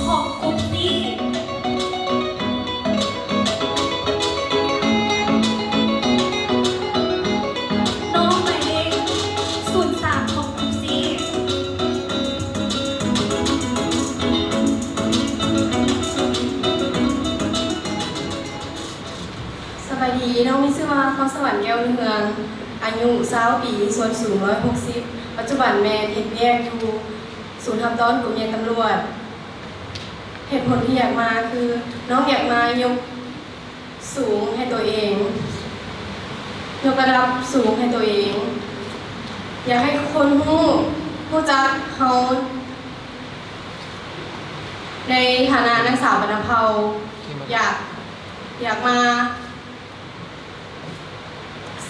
ຂອງກຸ່ມ C ນ້ອງໝາຍເລກສູນສາມຂອງກຸ່ມ C. ສະບາຍດີ, ນ້ອງມີຊື່ວ່າ ພອນສະຫວັນ ແກ້ວເຮືອງ, ອາຍຸຊາວປີ, ສ່ວນສູງ ຮ້ອຍຫົກສິບ, ປັດຈຸບັນແມ່ນເຮັດວຽກຢູ່ສູນຮັບຕ້ອນກົມໃຫຍ່ຕຳຫຼວດ. ເຫດຜົນທີ່ຢາກມາຄື ນ້ອງຢາກມາຍົກສູງໃຫ້ຕົວເອງ, ຍົກລະດັບສູງໃຫ້ຕົວເອງ, ຢາກໃຫ້ຄົນຮູ້, ຮູ້ຈັກເຮົາໃນຖານະນາງສາວບັນດາເຜົ່າ, ຢາກ, ຢາກມາ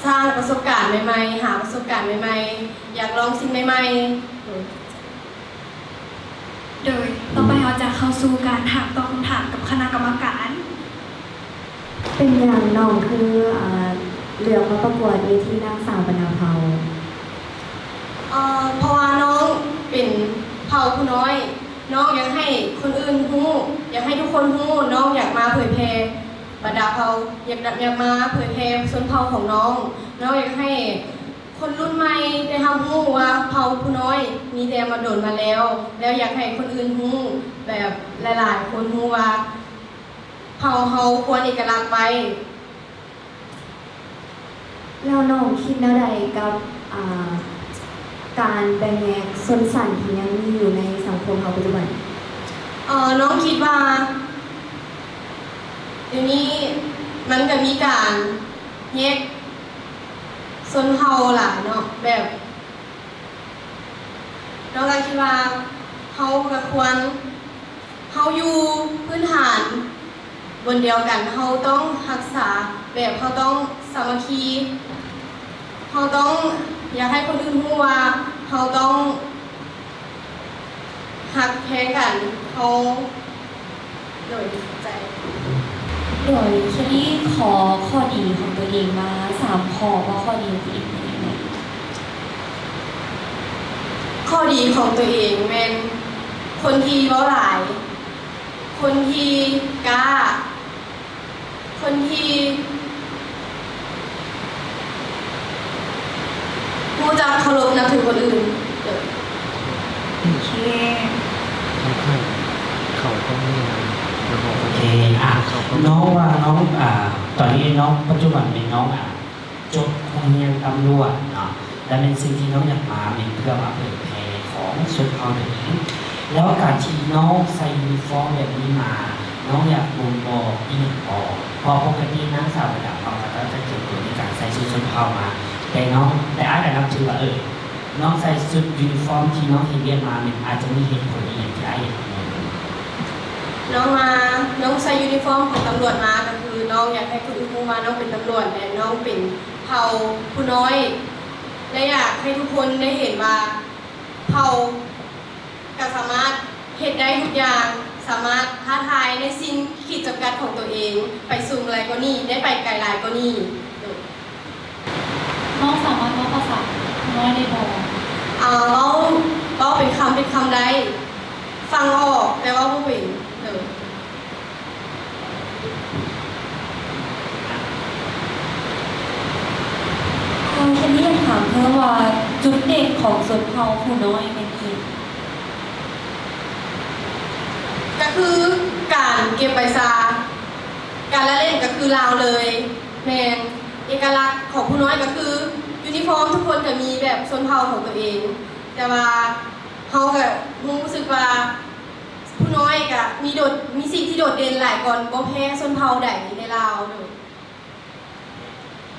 ສ້າງປະສົບການໃໝ່ໆ, ຫາປະສົບການໃໝ່ໆ, ຢາກລອງສິ່ງໃໝ່ໆ. ໂດຍ ຕໍ່ໄປເຮົາຈະເຂົ້າສູ່ການຖາມຕອບຄຳຖາມກັບຄະນະກຳມະການ. ເປັນຫຍັງນ້ອງຄື ເລືອກມາປະກວດເວທີນາງສາວບັນດາເຜົ່າ? ເພາະວ່ານ້ອງເປັນເຜົ່າຜູ້ນ້ອຍ, ນ້ອງຢາກໃຫ້ຄົນອື່ນຮູ້, ຢາກໃຫ້ທຸກຄົນຮູ້, ນ້ອງຢາກມາເຜີຍແຜ່ ບັນດາເຜົ່າ ຢາກ ຢາກມາເຜີຍແຜ່ຊົນເຜົ່າຂອງນ້ອງ. ນ້ອງຢາກໃຫ້ຄົນລຸ້ນໃໝ່ໄດ້ຮັບຮູ້ວ່າເຜົ່າຜູ້ນ້ອຍມີແຕ່ມາດົນມາແລ້ວ, ແລ້ວຢາກໃຫ້ຄົນອື່ນຮູ້ແບບຫຼາຍໆຄົນຮູ້ວ່າເຜົ່າເຮົາຄວນເອກະລັກໄວ້. ແລ້ວນ້ອງຄິດແນວໃດກັບ ອ່າ ການແບ່ງແຍກຊົນຊັ້ນທີ່ຍັງມີຢູ່ໃນສັງຄົມເຮົາປັດຈຸບັນ? ເອີ ນ້ອງຄິດວ່າດຽວນີ້ມັນກະມີການແຍກຊົນເຜົ່າຫຼາຍເນາະ, ແບບ ນ້ອງກະຄິດວ່າເຮົາກະຄວນ ເຮົາຢູ່ພື້ນຖານບົນດຽວກັນ, ເຮົາຕ້ອງຮັກສາ ແບບເຮົາຕ້ອງສາມັກຄີ, ເຮົາຕ້ອງຢາກໃຫ້ຄົນອື່ນຮູ້ວ່າເຮົາຕ້ອງຮັກແພງກັນ, ເຮົາ ໂດຍ ຂອບໃຈ. ໂດຍ ເຄລລີ້ຂໍຂໍ້ດີຂອງຕົວເອງມາສາມຂໍ້ ວ່າຂໍ້ດີຂອງຕົວເອງເປັນຫຍັງແດ່? ຂໍ້ດີຂອງຕົວເອງແມ່ນຄົນທີ່ເວົ້າຫຼາຍ, ຄົນທີ່ກ້າ, ຄົນທີ່ ຮູ້ຈັກເຄົາລົບນັບຖືຄົນອື່ນ. ໂອເຄ ເຂົ້າກ້ອງນີ້ນະ. ໂອເຄ ອ່າ ນ້ອງວ່ານ້ອງ ອ່າ ຕອນນີ້ນ້ອງ ປັດຈຸບັນນີ້ນ້ອງ ອ່າ ຈົບໂຮງຮຽນຕຳຫຼວດເນາະ, ແລະແມ່ນສິ່ງທີ່ນ້ອງຢາກມາແມ່ນເພື່ອມາເຜີຍແຜ່ຂອງຊົນເຜົ່າຕົວເອງ. ແລ້ວການທີ່ນ້ອງໃສ່ຢູນິຟອມແບບນີ້ມາ ນ້ອງຢາກບົ່ງບອກອີ່ຫຍັງບໍ່? ເພາະປົກກະຕິນາງສາວບັນດາເຜົ່າເຂົາເຈົ້າຈະເຈີໂຕໃນການໃສ່ຊຸດຊົນເຜົ່າມາ, ແຕ່ນ້ອງ ແຕ່ອ້າຍກະນັບຖືວ່າ ເອີ ນ້ອງໃສ່ຊຸດຢູນິຟອມທີ່ນ້ອງເຮັດວຽກມາ ແມ່ນອາດຈະມີເຫດຜົນອີ່ຫຍັງທີ່ອ້າຍຢາກຮູ້? ນ້ອງມາ ນ້ອງໃສ່ຢູນິຟອມຂອງຕຳຫຼວດມາ ກະຄືນ້ອງຢາກໃຫ້ຄົນອື່ນຮູ້ວ່ານ້ອງເປັນຕຳຫຼວດ ແລະນ້ອງເປັນເຜົ່າຜູ້ນ້ອຍ ແລະຢາກໃຫ້ທຸກຄົນໄດ້ເຫັນວ່າເຜົ່າ ກະສາມາດເຮັດໄດ້ທຸກຢ່າງ, ສາມາດທ້າທາຍໃນສິ່ງຂີດຈຳກັດຂອງຕົວເອງ ໄປສູງຫຼາຍກວ່ານີ້, ໄດ້ໄປໄກຫຼາຍກວ່ານີ້. ນ້ອງສາມາດເວົ້າພາສານ້ອຍໄດ້ບໍ່? ເວົ້າ, ເວົ້າເປັນຄຳເປັນຄຳໄດ້, ຟັງອອກ ແຕ່ເວົ້າບໍ່ເປັນ. ໂດຍ. ເອີ ເຄນນີ້ຢາກຖາມເພີ່ມວ່າ ຈຸດເດັ່ນຂອງຊົນເຜົ່າຜູ້ນ້ອຍແມ່ນອີ່ຫຍັງ? ກະຄືການເກັບໃບຊາ, ການລະເຫຼັ້ນກະຄືລາວເລີຍ. ແມ່ນ, ເອກະລັກຂອງຜູ້ນ້ອຍກະຄືຢູນິຟອມ, ທຸກຄົນກະມີແບບຊົນເຜົ່າຂອງຕົວເອງ, ແຕ່ວ່າເຮົາກະຮູ້ສຶກວ່າ ຜູ້ນ້ອຍກະມີໂດດ, ມີສິ່ງທີ່ໂດດເດັ່ນຫຼາຍກ່ອນ, ບໍ່ແພ້ຊົນເຜົ່າໃດໃນລາວ. ໂດຍ.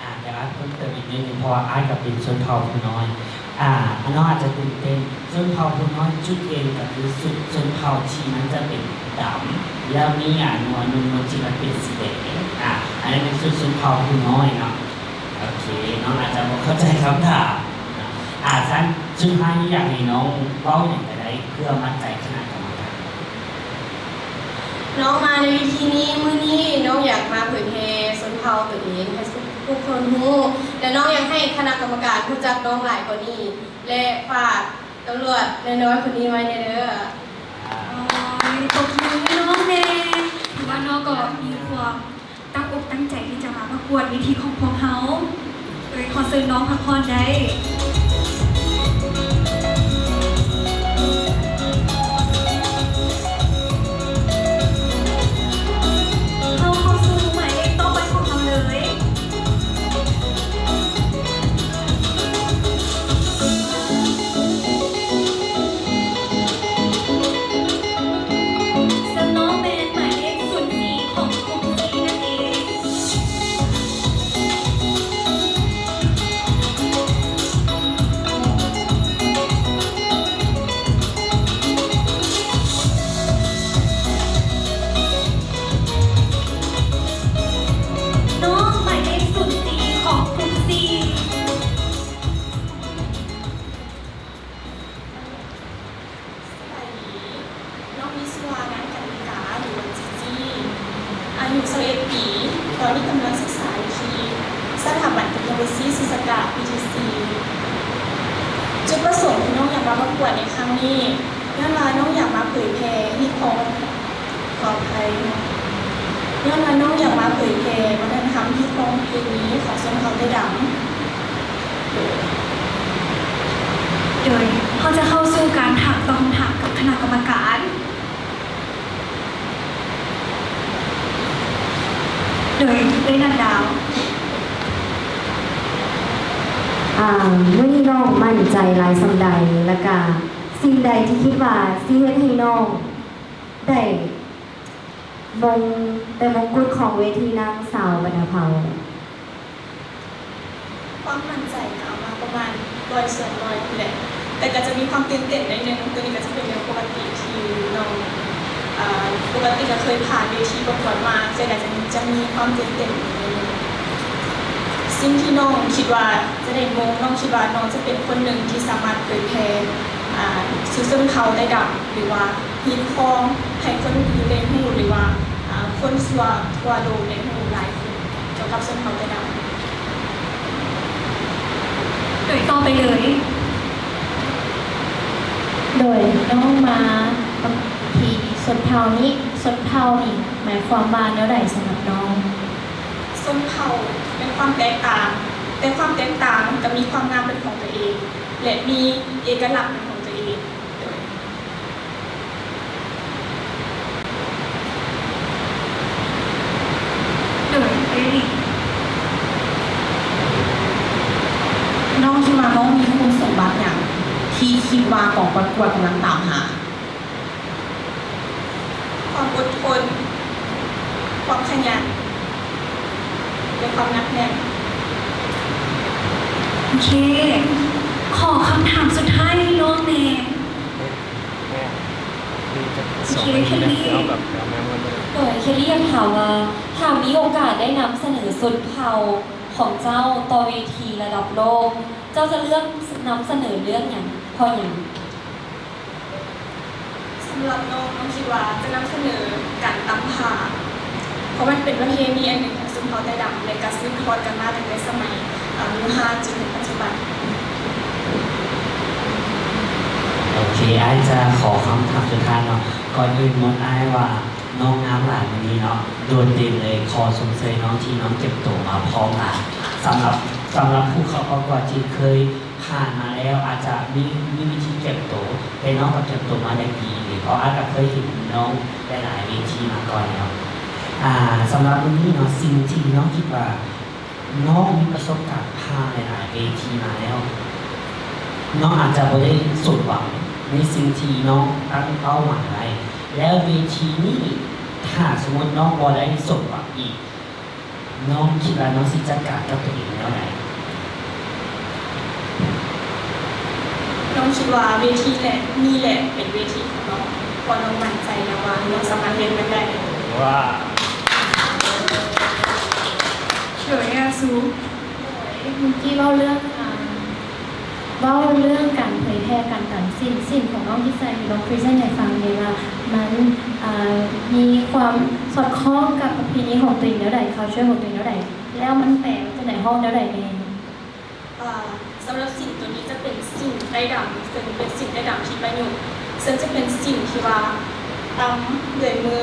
ອາ ແຕ່ວ່າເພີ່ມເຕີມອີກໜ້ອຍໜຶ່ງ ເພາະວ່າອ້າຍກະເປັນຊົນເຜົ່າຜູ້ນ້ອຍ. ອາ ນ້ອງອາດຈະຕື່ນເຕັ້ນ, ຊົນເຜົ່າຜູ້ນ້ອຍຈຸດເດັ່ນກະຄືຊຸດຊົນເຜົ່າທີ່ມັນຈະເປັນດຳ ແລ້ວມີ ອາ ໜວນ ໜວນ ໜວນທີ່ມັນເປັນສີແດງ. ອາ ອັນນັ້ນແມ່ນຊຸດຊົນເຜົ່າຜູ້ນ້ອຍເນາະ. ໂອເຄ ນ້ອງອາດຈະບໍ່ເຂົ້າໃຈຄຳຖາມ. ອາ ຊັ້ນ ສຸດທ້າຍນີ້ຢາກໃຫ້ນ້ອງເວົ້າຫຍັງກະໄດ້ ເພື່ອມັດໃຈຄະນະກຳມະການ. ນ້ອງມາໃນເວທີນີ້ ມື້ນີ້ນ້ອງຢາກມາເຜີຍແຜ່ຊົນເຜົ່າຕົວເອງໃຫ້ທຸກຄົນຮູ້ ແລະ ນ້ອງຢາກໃຫ້ຄະນະກຳມະການຮູ້ຈັກນ້ອງຫຼາຍກວ່ານີ້ ແລະ ຝາກຕຳຫຼວດນ້ອຍໆຄົນນີ້ໄວ້ແດ່ເດີ. ໂອ້ຍ ຕົບມື ຕັ້ງໃຈທີ່ຈະມາປະກວດເວທີຂອງພວກເຮົາ. ໂດຍຂໍເຊີນນ້ອງພັກຜ່ອນໄດ້. ເຮົາເຂົ້າສູ່ໝາຍເລກຕໍ່ໄປຂອງເຮົາເລີຍ. ເຊິ່ງນ້ອງແມ່ນໝາຍເລກສູນສີ່ຂອງກຸ່ມຊີນັ້ນເອງ. ນ້ອງໝາຍເລກສູນສີ່ຂອງກຸ່ມຊີ. ສະບາຍດີ, ນ້ອງມີຊື່ວ່າ ນາງ ກັນນິກາ ຫຼືວ່າ ຈີຈີ ອາຍຸ ຊາວເອັດ ປີ. ຕອນນີ້ກຳລັງສຶກສາຢູ່ທີ່ສະຖາບັນເຕັກໂນໂລຊີສີສະກະ ປີທີສີ່. ຈຸດປະສົງທີ່ນ້ອງຢາກມາປະກວດໃນຄັ້ງນີ້ ຍ້ອນວ່ານ້ອງຢາກມາເຜີຍແຜ່ຮີດຄອງ ຂໍອະໄພ, ຍ້ອນວ່ານ້ອງຢາກມາເຜີຍແຜ່ວັດທະນະທຳຮີດຄອງປະເພນີຂອງຊົນເຜົ່າໄຕ້ດຳ. ໂດຍ ເຮົາຈະເຂົ້າສູ່ການຖາມຕອບຄຳຖາມກັບຄະນະກຳມະການ. ໂດຍ ເອື້ອຍນັນດາວ. ອາ ມື້ນີ້ນ້ອງໝັ້ນໃຈຫຼາຍສ່ຳໃດ ແລະກະສິ່ງໃດທີ່ຄິດວ່າຊິເຮັດໃຫ້ນ້ອງ ໄດ້ມົງ ໄດ້ມົງກຸດຂອງເວທີນາງສາວບັນດາເຜົ່າ. ຄວາມໝັ້ນໃຈກະເອົາມາປະມານຮ້ອຍສ່ວນຮ້ອຍພຸ້ນແຫຼະ, ແຕ່ກະຈະມີຄວາມຕື່ນເຕັ້ນໜ້ອຍໜຶ່ງ. ໂຕນີ້ກະຈະເປັນເລື່ອງປົກກະຕິທີ່ນ້ອງ ເອີ ປົກກະຕິກະເຄີຍຜ່ານເວທີປະກວດມາ, ແຕ່ກະຈະມີ ຈະມີຄວາມຕື່ນເຕັ້ນໜ້ອຍໜຶ່ງ. ສິ່ງທີ່ນ້ອງຄິດວ່າຈະໄດ້ມົງ, ນ້ອງຄິດວ່ານ້ອງຈະເປັນຄົນໜຶ່ງທີ່ສາມາດເຜີຍແຜ່ ອາ ສູ່ຊົນເຜົ່າໄຕ້ດຳ ຫຼືວ່າ ຮີດຄອງໃຫ້ຄົນອື່ນໄດ້ຮູ້ ຫຼືວ່າ ອາ ຄົນທົ່ວ ທົ່ວໂລກໄດ້ຮູ້ຫຼາຍຂຶ້ນກ່ຽວກັບຊົນເຜົ່າໄຕ້ດຳ. ໂດຍ ຕໍ່ໄປເລີຍ. ໂດຍ ນ້ອງມາທີ່ຊົນເຜົ່ານີ້, ຊົນເຜົ່ານີ້ໝາຍຄວາມວ່າແນວໃດສຳລັບນ້ອງ? ຊົນເຜົ່າແມ່ນຄວາມແຕກຕ່າງ, ແຕ່ຄວາມແຕກຕ່າງກໍມີຄວາມງາມເປັນຂອງຕົວເອງ ແລະ ມີເອກະລັກເປັນຂອງຕົວເອງ. ໂດຍ ໂດຍ ເອລິກ ນ້ອງຄິດວ່ານ້ອງມີຄຸນສົມບັດຫຍັງທີ່ຄິດວ່າກອງປະກວດກຳລັງຕາມຫາ? ຄວາມອົດທົນ, ຄວາມຂະຫຍັນ ແລະ ຄວາມໜັກແໜ້ນ. ໂອເຄ ຂໍຄຳຖາມສຸດທ້າຍໃຫ້ນ້ອງແດ່. ໂອເຄ ເຄລລີ ໂດຍ ເຄລລີຢາກຖາມວ່າ ຖ້າມີໂອກາດໄດ້ນຳສະເໜີຊົນເຜົ່າຂອງເຈົ້າຕໍ່ເວທີລະດັບໂລກ, ເຈົ້າຈະເລືອກນຳສະເໜີເລື່ອງຫຍັງ? ເພາະຫຍັງ? ສຳລັບນ້ອງ, ນ້ອງຄິດວ່າຈະນຳສະເໜີການຕຳພ້າ, ເພາະມັນເປັນປະເພນີອັນໜຶ່ງຂອງຊົນເຜົ່າໄຕ້ດຳ ແລະ ກະສືບທອດກັນມາຕັ້ງແຕ່ສະໄໝ ອາ ບູຮານຈົນເຖິງປັດຈຸບັນ. ໂອເຄ, ອ້າຍຈະຂໍຄຳຖາມສຸດທ້າຍເນາະ. ກ່ອນອື່ນໝົດ, ອ້າຍວ່ານ້ອງງາມຫຼາຍມື້ນີ້ເນາະ, ໂດດເດັ່ນເລີຍ. ຂໍຊົມເຊີຍນ້ອງທີ່ນ້ອງເກັບໂຕມາພ້ອມຫຼາຍ. ສຳລັບ, ສຳລັບຜູ້ເຂົ້າປະກວດທີ່ເຄີຍ ຜ່ານມາແລ້ວອາດຈະມີ, ມີວິທີເກັບໂຕ, ແຕ່ນ້ອງກໍເກັບໂຕມາໄດ້ດີເດ, ເພາະອ້າຍກໍເຄີຍເຫັນນ້ອງຫຼາຍໆເວທີມາກ່ອນແລ້ວ. ອາ, ສຳລັບມື້ນີ້ເນາະ, ສິ່ງທີ່ນ້ອງຄິດວ່ານ້ອງມີປະສົບການຜ່ານຫຼາຍໆເວທີມາແລ້ວ, ນ້ອງອາດຈະບໍ່ໄດ້ສົມຫວັງໃນສິ່ງທີ່ນ້ອງຕັ້ງເປົ້າໝາຍໄວ້, ແລ້ວເວທີນີ້ ຖ້າສົມມຸດນ້ອງບໍ່ໄດ້ສົມຫວັງອີກ, ນ້ອງຄິດວ່ານ້ອງຊິຈັດການກັບຕົວເອງແນວໃດ? ນ້ອງຄິດວ່າເວທີແຫຼະ, ນີ້ແຫຼະເປັນເວທີຂອງນ້ອງ, ເພາະນ້ອງໝັ້ນໃຈແລ້ວວ່ານ້ອງສາມາດເຮັດມັນໄດ້. ວ້າວ! ໂດຍ ອາຊູ ເມື່ອກີ້ເວົ້າເລື່ອງ ອາ ເວົ້າເລື່ອງການເຜີຍແຜ່ການຕຳສິ້ນ, ສິ້ນຂອງນ້ອງທີ່ໃສ່ ລອງພຣີເຊັນໃຫ້ຟັງແດ່ວ່າມັນ ເອີ ມີຄວາມສອດຄ່ອງກັບປະເພນີຂອງຕົວເອງແນວໃດ, ຄາວເຈີຂອງຕົວເອງແນວໃດ, ແລ້ວມັນແປວ່າຈັ່ງໃດ, ຮ້ອງແນວໃດແດ່? ເອີ ສຳລັບສິ້ນຕົວນີ້ຈະເປັນສິ້ນໄຕ້ດຳ, ເຊິ່ງເປັນສິ້ນໄຕ້ດຳທີ່ປະຍຸກ, ເຊິ່ງຈະເປັນສິ້ນທີ່ວ່າຕຳດ້ວຍມື,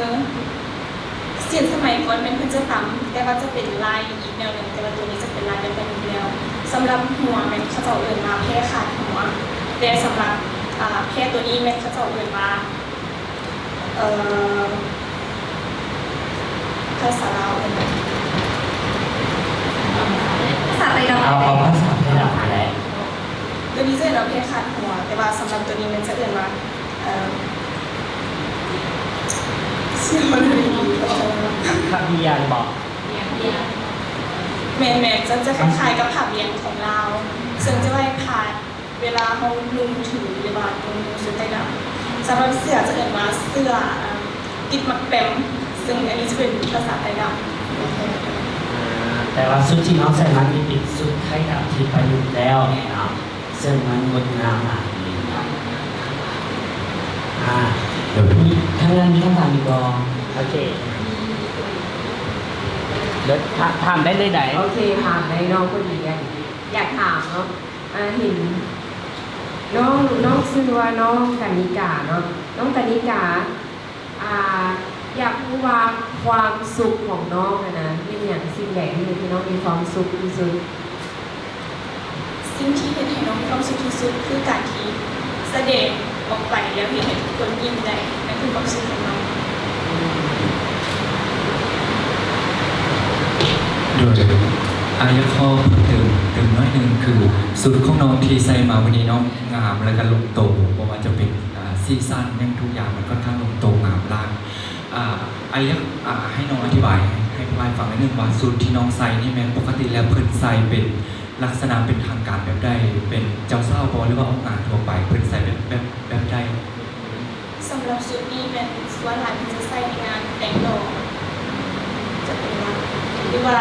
ເສ ເຫັນສະໄໝກ່ອນແມ່ນເພິ່ນຈະຕຳ ແຕ່ວ່າຈະເປັນລາຍອີກແນວໜຶ່ງ, ແຕ່ວ່າໂຕນີ້ຈະເປັນລາຍແບບປະຍຸກແລ້ວ. ສຳລັບຫົວແມ່ນເຂົາເຈົ້າເອີ້ນວ່າແພຂາດຫົວ, ແຕ່ສຳລັບ ອ່າ ແພໂຕນີ້ແມ່ນເຂົາເຈົ້າເອີ້ນວ່າ ເອີ ພາສາລາວເອີ້ນ ພາສາໄທດຳ ເອົາ ເອົາພາສາໄທດຳກໍໄດ້. ໂຕນີ້ຈະເອີ້ນວ່າແພຂາດຫົວ, ແຕ່ວ່າສຳລັບໂຕນີ້ແມ່ນຈະເອີ້ນວ່າ ເອີ ຊື່ມັນເປັນຫຍັງ ພາສາລາວ ພະບຽງບໍ? ແມ່ນໆ ຈະ ຈະຄ້າຍໆກັບພະບຽງຂອງລາວ ເຊິ່ງຈະໄວ້ພາດ ເວລາເຮົານຸ່ງຖື ຫຼືວ່ານຸ່ງຊຸດໄທດຳ. ສຳລັບເສື້ອຈະເອີ້ນວ່າເສື້ອ ອ່າ ຕິດໝາກແປມ, ເຊິ່ງອັນນີ້ຈະເປັນພາສາໄທດຳ. ອ່າ ແຕ່ວ່າຊຸດທີ່ນ້ອງໃສ່ມານີ້ເປັນຊຸດໄທດຳທີ່ປະຍຸກແລ້ວເນາະ, ເຊິ່ງມັນງົດງາມຫຼາຍເນາະ. ອ່າ ດຽວທາງນັ້ນມີຄຳຖາມອີກບໍ່? ໂອເຄ ດຽວຖາມ ຖາມໄດ້ເລີຍໃດ. ໂອເຄ ຖາມໄດ້ ນ້ອງຜູ້ນີ້ ຢາກ ຢາກຖາມເນາະ. ອ່າ ເຫັນນ້ອງ ນ້ອງຊື່ວ່ານ້ອງກະນິກາເນາະ. ນ້ອງກະນິກາ ອ່າ ຢາກຮູ້ວ່າຄວາມສຸກຂອງນ້ອງຫັ້ນນະ ແມ່ນຫຍັງ ສິ່ງໃດທີ່ເຮັດໃຫ້ນ້ອງມີຄວາມສຸກທີ່ສຸດ? ສິ່ງທີ່ເຮັດໃຫ້ນ້ອງມີຄວາມສຸກທີ່ສຸດ ຄືການທີ່ສະແດງອອກໄປ ແລ້ວເຮັດໃຫ້ທຸກຄົນຍິ້ມໄດ້, ນັ້ນຄືຄວາມສຸກຂອງນ້ອງ. ໂດຍ ອ້າຍຢາກຂໍເພີ່ມເຕີມ ເຕີມໜ້ອຍໜຶ່ງ ຄືຊຸດຂອງນ້ອງທີ່ໃສ່ມາມື້ນີ້ເນາະ ງາມ ແລ້ວກະລົງໂຕ, ບໍ່ວ່າຈະເປັນ ອ່າ ສີສັນຫຍັງ ທຸກຢ່າງມັນຂ້ອນຂ້າງລົງໂຕງາມຫຼາຍ. ອ່າ ອ້າຍຢາກ ອ່າ ໃຫ້ນ້ອງອະທິບາຍໃຫ້ ໃຫ້ພວກອ້າຍຟັງໜ້ອຍໜຶ່ງວ່າ ຊຸດທີ່ນ້ອງໃສ່ນີ້ແມ່ນປົກກະຕິແລ້ວເພິ່ນໃສ່ເປັນລັກສະນະເປັນທາງການແບບໃດ? ເປັນເຈົ້າສາວບໍ ຫຼືວ່າອອກງານທົ່ວໄປ ເພິ່ນໃສ່ແບບ ແບບ ແບບໃດ? ສຳລັບຊຸດນີ້ແມ່ນສ່ວນຫຼາຍເພິ່ນຈະໃສ່ໃນງານແຕ່ງດອງ ຈະເປັນຫຼັກ ຫຼືວ່າ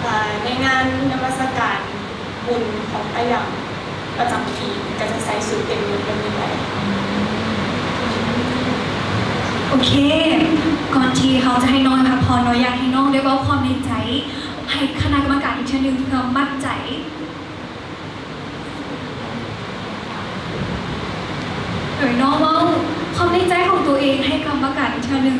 ອ່າ ໃນງານນະມັດສະການບຸນຂອງໄຕ້ດຳປະຈຳປີ ກໍຈະໃສ່ຊຸດເຕັມຍົດແບບນີ້ໄປ. ໂອເຄ ກ່ອນທີ່ເຮົາຈະໃຫ້ນ້ອງໄດ້ພັກຜ່ອນເນາະ ຢາກໃຫ້ນ້ອງໄດ້ເວົ້າຄວາມໃນໃຈໃຫ້ຄະນະກຳມະການອີກເທື່ອໜຶ່ງ ເພື່ອໝັ້ນໃຈ. ໂດຍນ້ອງເວົ້າຄວາມໃນໃຈຂອງໂຕເອງໃຫ້ກຳມະການອີກເທື່ອໜຶ່ງ.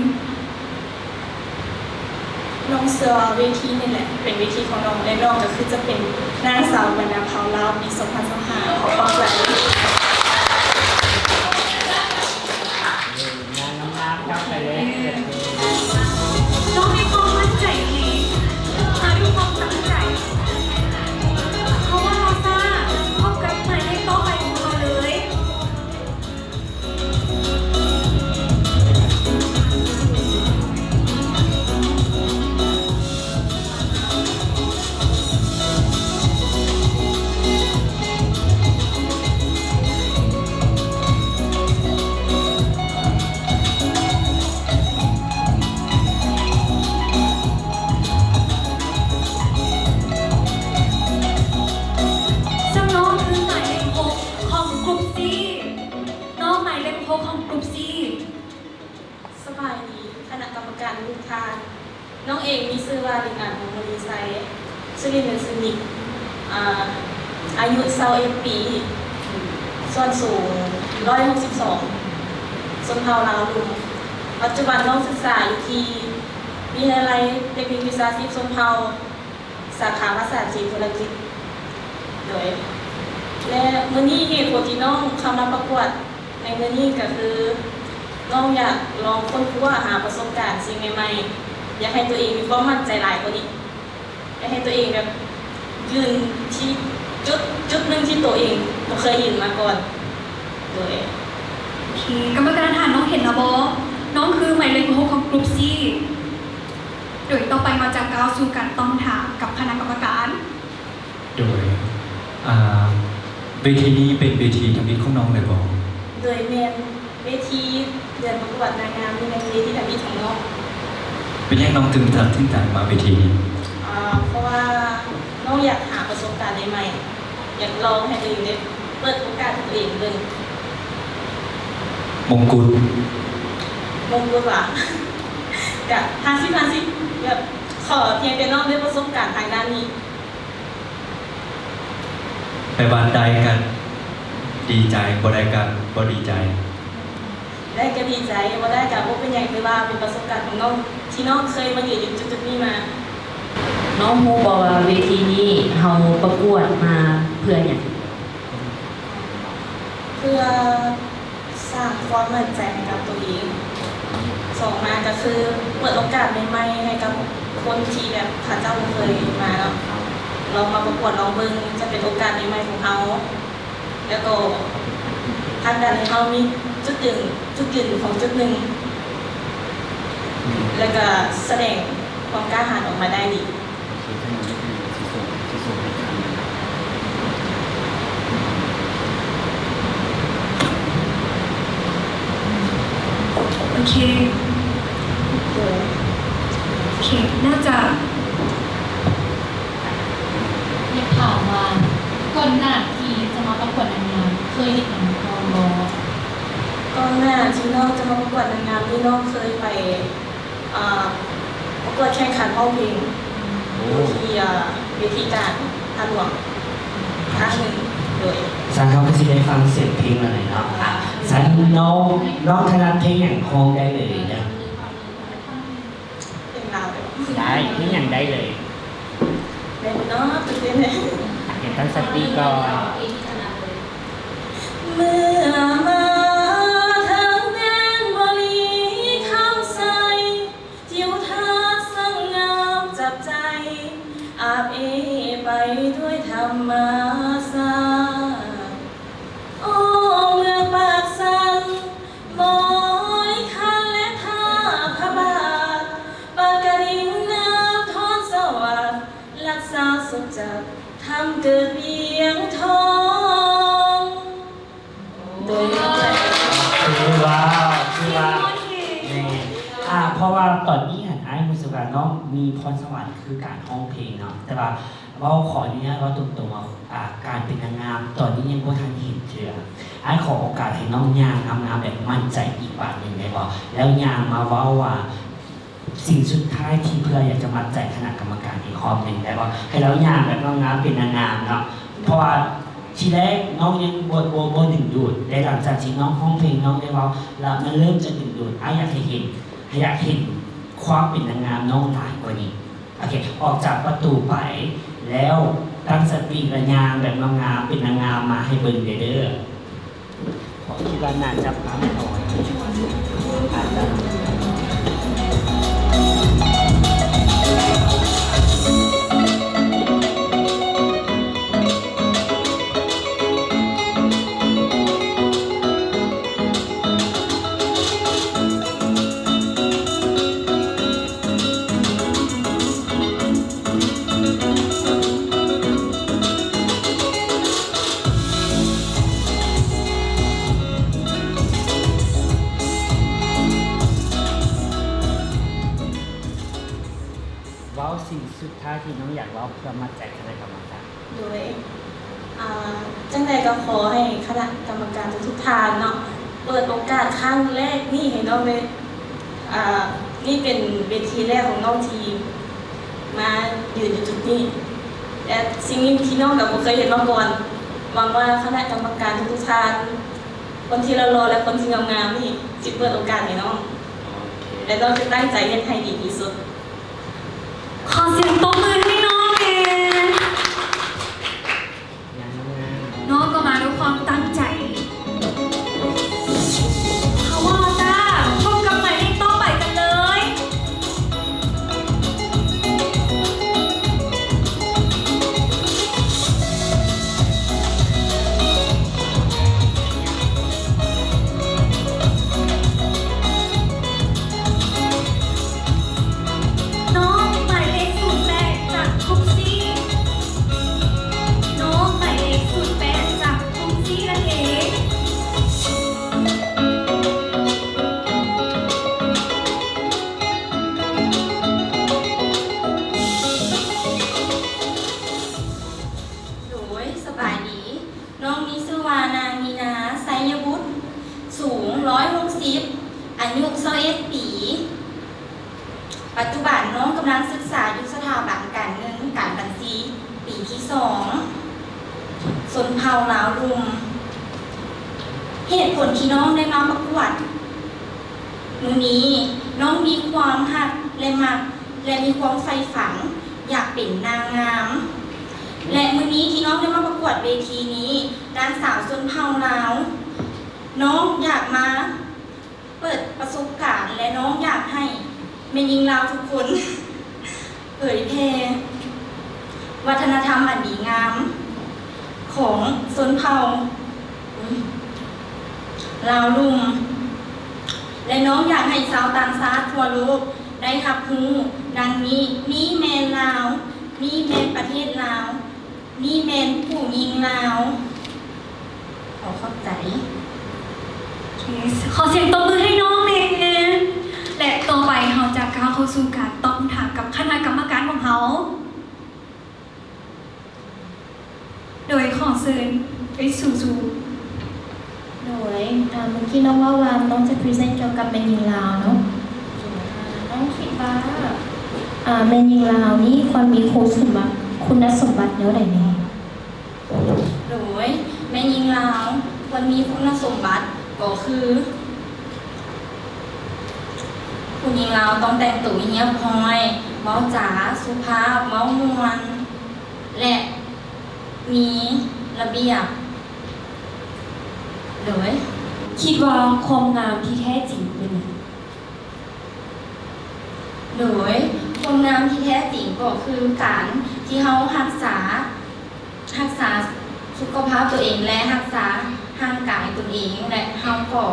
ນ້ອງເຊື່ອວ່າເວທີນີ້ແຫຼະເປັນເວທີຂອງນ້ອງ ແລະ ນ້ອງກໍຄືຈະເປັນນາງສາວບັນດາເຜົ່າລາວປີສອງພັນຊາວຫ້າ. ຂໍຂອບໃຈ. ງາມໆ ກັບໄປເລີຍ. ນ້ອງມີຄວາມໝັ້ນໃຈອີ່ຫຼີ ມາດ້ວຍຄວາມຕັ້ງໃຈ. ເຮົາວ່າເຮົາຊ້າ ພົບກັບໝາຍເລກຕໍ່ໄປຂອງເຮົາເລີຍ. ເຊິ່ງນ້ອງຄືໝາຍເລກຫົກຂອງກຣຸບຊີ. ນ້ອງໝາຍເລກຫົກຂອງກຣຸບຊີ. ສະບາຍດີຄະນະກຳມະການທຸກທ່ານ. ນ້ອງເອງມີຊື່ວ່າ ລິງອາດ ວົງມະນີໄຊ, ຊື່ຫຼິ້ນແມ່ນຊື່ນິກ, ອາ ອາຍຸຊາວເອັດປີ, ສ່ວນສູງຮ້ອຍຫົກສິບສອງ, ຊົນເຜົ່າລາວລຸ່ມ. ປັດຈຸບັນນ້ອງສຶກສາຢູ່ທີ່ວິທະຍາໄລເຕັກນິກວິຊາຊີບຊົນເຜົ່າ ສາຂາພາສາຈີນທຸລະກິດ. ໂດຍ ແລະ ມື້ນີ້ເຫດຜົນທີ່ນ້ອງເຂົ້າມາປະກວດໃນມື້ນີ້ກໍຄື ນ້ອງຢາກລອງຄົ້ນຄວ້າຫາປະສົບການສິ່ງໃໝ່ໆ, ຢາກໃຫ້ຕົວເອງມີຄວາມໝັ້ນໃຈຫຼາຍກວ່ານີ້, ຢາກໃຫ້ຕົວເອງແບບຢືນທີ່ຈຸດ ຈຸດໜຶ່ງທີ່ຕົວເອງບໍ່ເຄີຍຢືນມາກ່ອນ. ໂດຍ ໂອເຄ ກຳມະການທ່ານ ນ້ອງເຫັນແລ້ວບໍ່? ນ້ອງຄືໝາຍເລກຫົກຂອງກຣຸບຊີ. ໂດຍ ຕໍ່ໄປເຮົາຈະກ້າວສູ່ການຕອບຄຳຖາມກັບຄະນະກຳມະການ. ໂດຍ ອ່າ ເວທີນີ້ເປັນເວທີທຳອິດຂອງນ້ອງເລີຍບໍ່? ໂດຍ ແມ່ນ ເວທີເດືອນປະກວດນາງງາມນີ້ແມ່ນເວທີທຳອິດຂອງນ້ອງ. ເປັນຫຍັງນ້ອງຈຶ່ງຕັດສິນໃຈມາເວທີນີ້? ອ່າ ເພາະວ່ານ້ອງຢາກຫາປະສົບການໃໝ່ໆ, ຢາກລອງໃຫ້ຕົວເອງໄດ້ເປີດໂອກາດໃຫ້ຕົວເອງເບິ່ງ. ມົງກຸດ ມົງກຸດຫວາ? ກະຫ້າສິບຫ້າສິບ ແບບ ຂໍພຽງແຕ່ນ້ອງໄດ້ປະສົບການທາງດ້ານນີ້. ແປວ່າໄດ້ກໍດີໃຈ, ບໍ່ໄດ້ກໍບໍ່ດີໃຈ. ໄດ້ກໍດີໃຈ, ບໍ່ໄດ້ກໍບໍ່ເປັນຫຍັງ, ຖືວ່າເປັນປະສົບການຂອງນ້ອງ ທີ່ນ້ອງເຄີຍມາຢືນຢູ່ຈຸດໆນີ້ມາ. ນ້ອງຮູ້ບໍ່ວ່າເວທີນີ້ເຮົາປະກວດມາເພື່ອຫຍັງ? ເພື່ອສ້າງຄວາມໝັ້ນໃຈໃຫ້ກັບຕົວເອງ, ສອງມາກໍຄືເປີດໂອກາດໃໝ່ໆໃຫ້ກັບຄົນທີ່ແບບເຂົາເຈົ້າບໍ່ເຄີຍມາເນາະ, ລອງມາປະກວດລອງເບິ່ງ, ຈະເປັນໂອກາດໃໝ່ໆຂອງເຮົາ. ແລ້ວກໍຜັກດັນໃຫ້ເຮົາມີຈຸດຢືນ, ຈຸດຢືນຂອງຈຸດໜຶ່ງ, ແລ້ວກໍສະແດງຄວາມກ້າຫານອອກມາໄດ້ດີ. ໂອເຄ ໂອເຄ ໜ້າຈະ ຢາກຖາມວ່າ ກ່ອນໜ້າທີ່ຈະມາປະກວດນາງງາມ ເຄີຍເຮັດຫຍັງມາກ່ອນບໍ່? ກ່ອນໜ້າທີ່ນ້ອງຈະມາປະກວດນາງງາມນີ້ ນ້ອງເຄີຍໄປ ເອີ ປະກວດແຂ່ງຂັນຮ້ອງເພງ ໂອ້ ຢູ່ທີ່ ເອີ ເວທີກາງທາງຫຼວງຄັ້ງໜຶ່ງ. ໂດຍ ຊັ້ນເຮົາກໍຊິໄດ້ຟັງສຽງເພງແລ້ວເນາະ. ອ່ະ ຊັ້ນນ້ອງ ນ້ອງຖະໜັດເພງຫຍັງ ຮ້ອງໄດ້ເລີຍເດີ. ເພງລາວເດີ. ໄດ້ ເພງຫຍັງໄດ້ເລີຍ. ແມ່ນເນາະ ຕື່ນເຕັ້ນເດ. ເຮັດຕັ້ງສະຕິກ່ອນ. ເມື່ອມາເຖິງແດນບໍລີຄຳໄຊ ທິວທັດສັງງາມຈັບໃຈ ອາບເອໄປດ້ວຍທຳມະຊາດ. ໂອ້ ເມືອງປາກຊັນ ບໍລິຄັນ ແລະ ທ່າພະບາດ ປາກກະດິງ ນາມທອນສະຫວັດ ລັດຊາວສຸກຈັດ ທຳເກີດວຽງທອງ. ໂດຍ ຖືວ່າ ຖືວ່າ ແມ່ນ ອ່າ ເພາະວ່າຕອນນີ້ຫັ້ນ ອ້າຍຮູ້ສຶກວ່ານ້ອງມີພອນສະຫວັນຄືການຮ້ອງເພງເນາະ, ແຕ່ວ່າ ເວົ້າ ຂໍອະນຸຍາດເວົ້າຕົງໆວ່າ ອ່າ ການເປັນນາງງາມຕອນນີ້ຍັງບໍ່ທັນເຫັນເທື່ອ. ອ້າຍຂໍໂອກາດໃຫ້ນ້ອງຍ່າງງາມໆແບບໝັ້ນໃຈອີກບາດໜຶ່ງໄດ້ບໍ່? ແລ້ວຍ່າງມາເວົ້າວ່າ ສິ່ງສຸດທ້າຍທີ່ເພື່ອຢາກຈະມັດໃຈຄະນະກຳມະການອີກຮອບໜຶ່ງໄດ້ບໍ່? ໃຫ້ລາວຍ່າງແບບງາມໆເປັນນາງງາມເນາະ, ເພາະວ່າທີແລກນ້ອງຍັງບໍ່ ບໍ່ ບໍ່ດຶງດູດ, ແຕ່ຫຼັງຈາກທີ່ນ້ອງຮ້ອງເພງ ນ້ອງໄດ້ເວົ້າ ລະມັນເລີ່ມຈະດຶງດູດ. ອ້າຍຢາກໃຫ້ເຫັນ ໃຫ້ ຢາກເຫັນຄວາມເປັນນາງງາມນ້ອງຫຼາຍກວ່ານີ້. ໂອເຄ ອອກຈາກປະຕູໄປແລ້ວ ຕັ້ງສະຕິ ແລະ ຍ່າງແບບງາມໆ ເປັນນາງງາມມາໃຫ້ເບິ່ງແດ່ເດີ. ຂ້ອຍຄິດວ່າໜ້າຈັບຕາມອອຍ ອາດຈະ ເວົ້າສິ່ງສຸດທ້າຍທີ່ນ້ອງຢາກເວົ້າເພື່ອມັດໃຈຄະນະກຳມະການ. ໂດຍ ອ່າ ຈັ່ງໃດກໍຂໍໃຫ້ຄະນະກຳມະການທຸກໆທ່ານເນາະ ເປີດໂອກາດຄັ້ງແລກນີ້ໃຫ້ນ້ອງເລີຍ. ອ່າ ນີ້ເປັນເວທີແລກຂອງນ້ອງທີ່ມາຢືນຢູ່ຈຸດນີ້ ແລະ ສິ່ງນີ້ທີ່ນ້ອງກໍບໍ່ເຄີຍເຮັດມາກ່ອນ. ຫວັງວ່າຄະນະກຳມະການທຸກໆທ່ານ ຄົນທີ່ຫຼໍ່ໆ ແລະ ຄົນທີ່ງາມໆນີ້ ຊິເປີດໂອກາດໃຫ້ນ້ອງ ແລະ ນ້ອງຈະຕັ້ງໃຈເຮັດໃຫ້ດີທີ່ສຸດ. ຂໍສຽງຕົບມືໃຫ້ນ້ອງແດ່. ນ້ອງກໍມາດ້ວຍຄວາມຕັ້ງໃຈ. ເຮົາວ່າຊະ ພົບກັບໝາຍເລກຕໍ່ໄປກັນເລີຍ. ນ້ອງໝາຍເລກສູນແປດ ຈາກກຸງຊີ. ນ້ອງໝາຍເລກສູນແປດ ຈາກກຸງຊີນັ້ນເອງ. ໂດຍ ສະບາຍດີ. ນ້ອງມີຊື່ວ່າ ນາງ ມີນາ ໄຊຍະບຸດ, ສູງ ຮ້ອຍຫົກສິບ, ອາຍຸ ຊາວເອັດປີ. ປັດຈຸບັນນ້ອງກຳລັງສຶກສາຢູ່ສະຖາບັນການເງິນການບັນຊີ ປີທີສອງ ຊົນເຜົ່າລາວລຸ່ມ. ເຫດຜົນທີ່ນ້ອງໄດ້ມາປະກວດ ມື້ນີ້ນ້ອງມີຄວາມຮັກ ແລະ ມັກ ແລະ ມີຄວາມໃຝ່ຝັນຢາກເປັນນາງງາມ ແລະ ມື້ນີ້ທີ່ນ້ອງໄດ້ມາປະກວດເວທີນີ້ ນາງສາວຊົນເຜົ່າລາວ ນ້ອງຢາກມາເປີດປະສົບການ ແລະ ນ້ອງຢາກໃຫ້ແມ່ຍິງລາວທຸກຄົນເຜີຍແຜ່ວັດທະນະທຳອັນດີງາມຂອງຊົນເຜົ່າ ລາວລຸ່ມ ແລະ ນ້ອງຢາກໃຫ້ຊາວຕ່າງຊາດທົ່ວໂລກໄດ້ຮັບຮູ້ດັ່ງນີ້ ນີ້ແມ່ນລາວ, ນີ້ແມ່ນປະເທດລາວ, ນີ້ແມ່ນຜູ້ຍິງລາວ. ຂໍຂອບໃຈ. ໂອເຄ ຂໍສຽງຕົບມືໃຫ້ນ້ອງແດ່. ແລະ ຕໍ່ໄປເຮົາຈະກ້າວເຂົ້າສູ່ການຕອບຄຳຖາມກັບຄະນະກຳມະການຂອງເຮົາ. ໂດຍຂໍເຊີນໄປສູ່ ສູ່ ໂດຍ ອ່າ ເມື່ອກີ້ນ້ອງເວົ້າວ່ານ້ອງຈະພຣີເຊັນກ່ຽວກັບແມ່ຍິງລາວເນາະ. ໂດຍ ນ້ອງຄິດວ່າ ອ່າ ແມ່ຍິງລາວນີ້ຄວນມີຄຸນສົມບັດ ຄຸນນະສົມບັດແນວໃດແດ່? ໂດຍ ແມ່ຍິງລາວຄວນມີຄຸນນະສົມບັດກໍຄື ຜູ້ຍິງລາວຕ້ອງແຕ່ງໂຕຮຽບຮ້ອຍ, ເວົ້າຈາສຸພາບ, ເວົ້າມ່ວນ ແລະ ມີລະບຽບ. ໂດຍ ຄິດວ່າຄວາມງາມທີ່ແທ້ຈິງເປັນຫຍັງ? ໂດຍ ຄວາມງາມທີ່ແທ້ຈິງກໍຄືການທີ່ເຮົາຮັກສາ ຮັກສາສຸຂະພາບຕົວເອງ ແລະ ຮັກສາຮ່າງກາຍຕົນເອງ ແລະ ເຮົາກໍ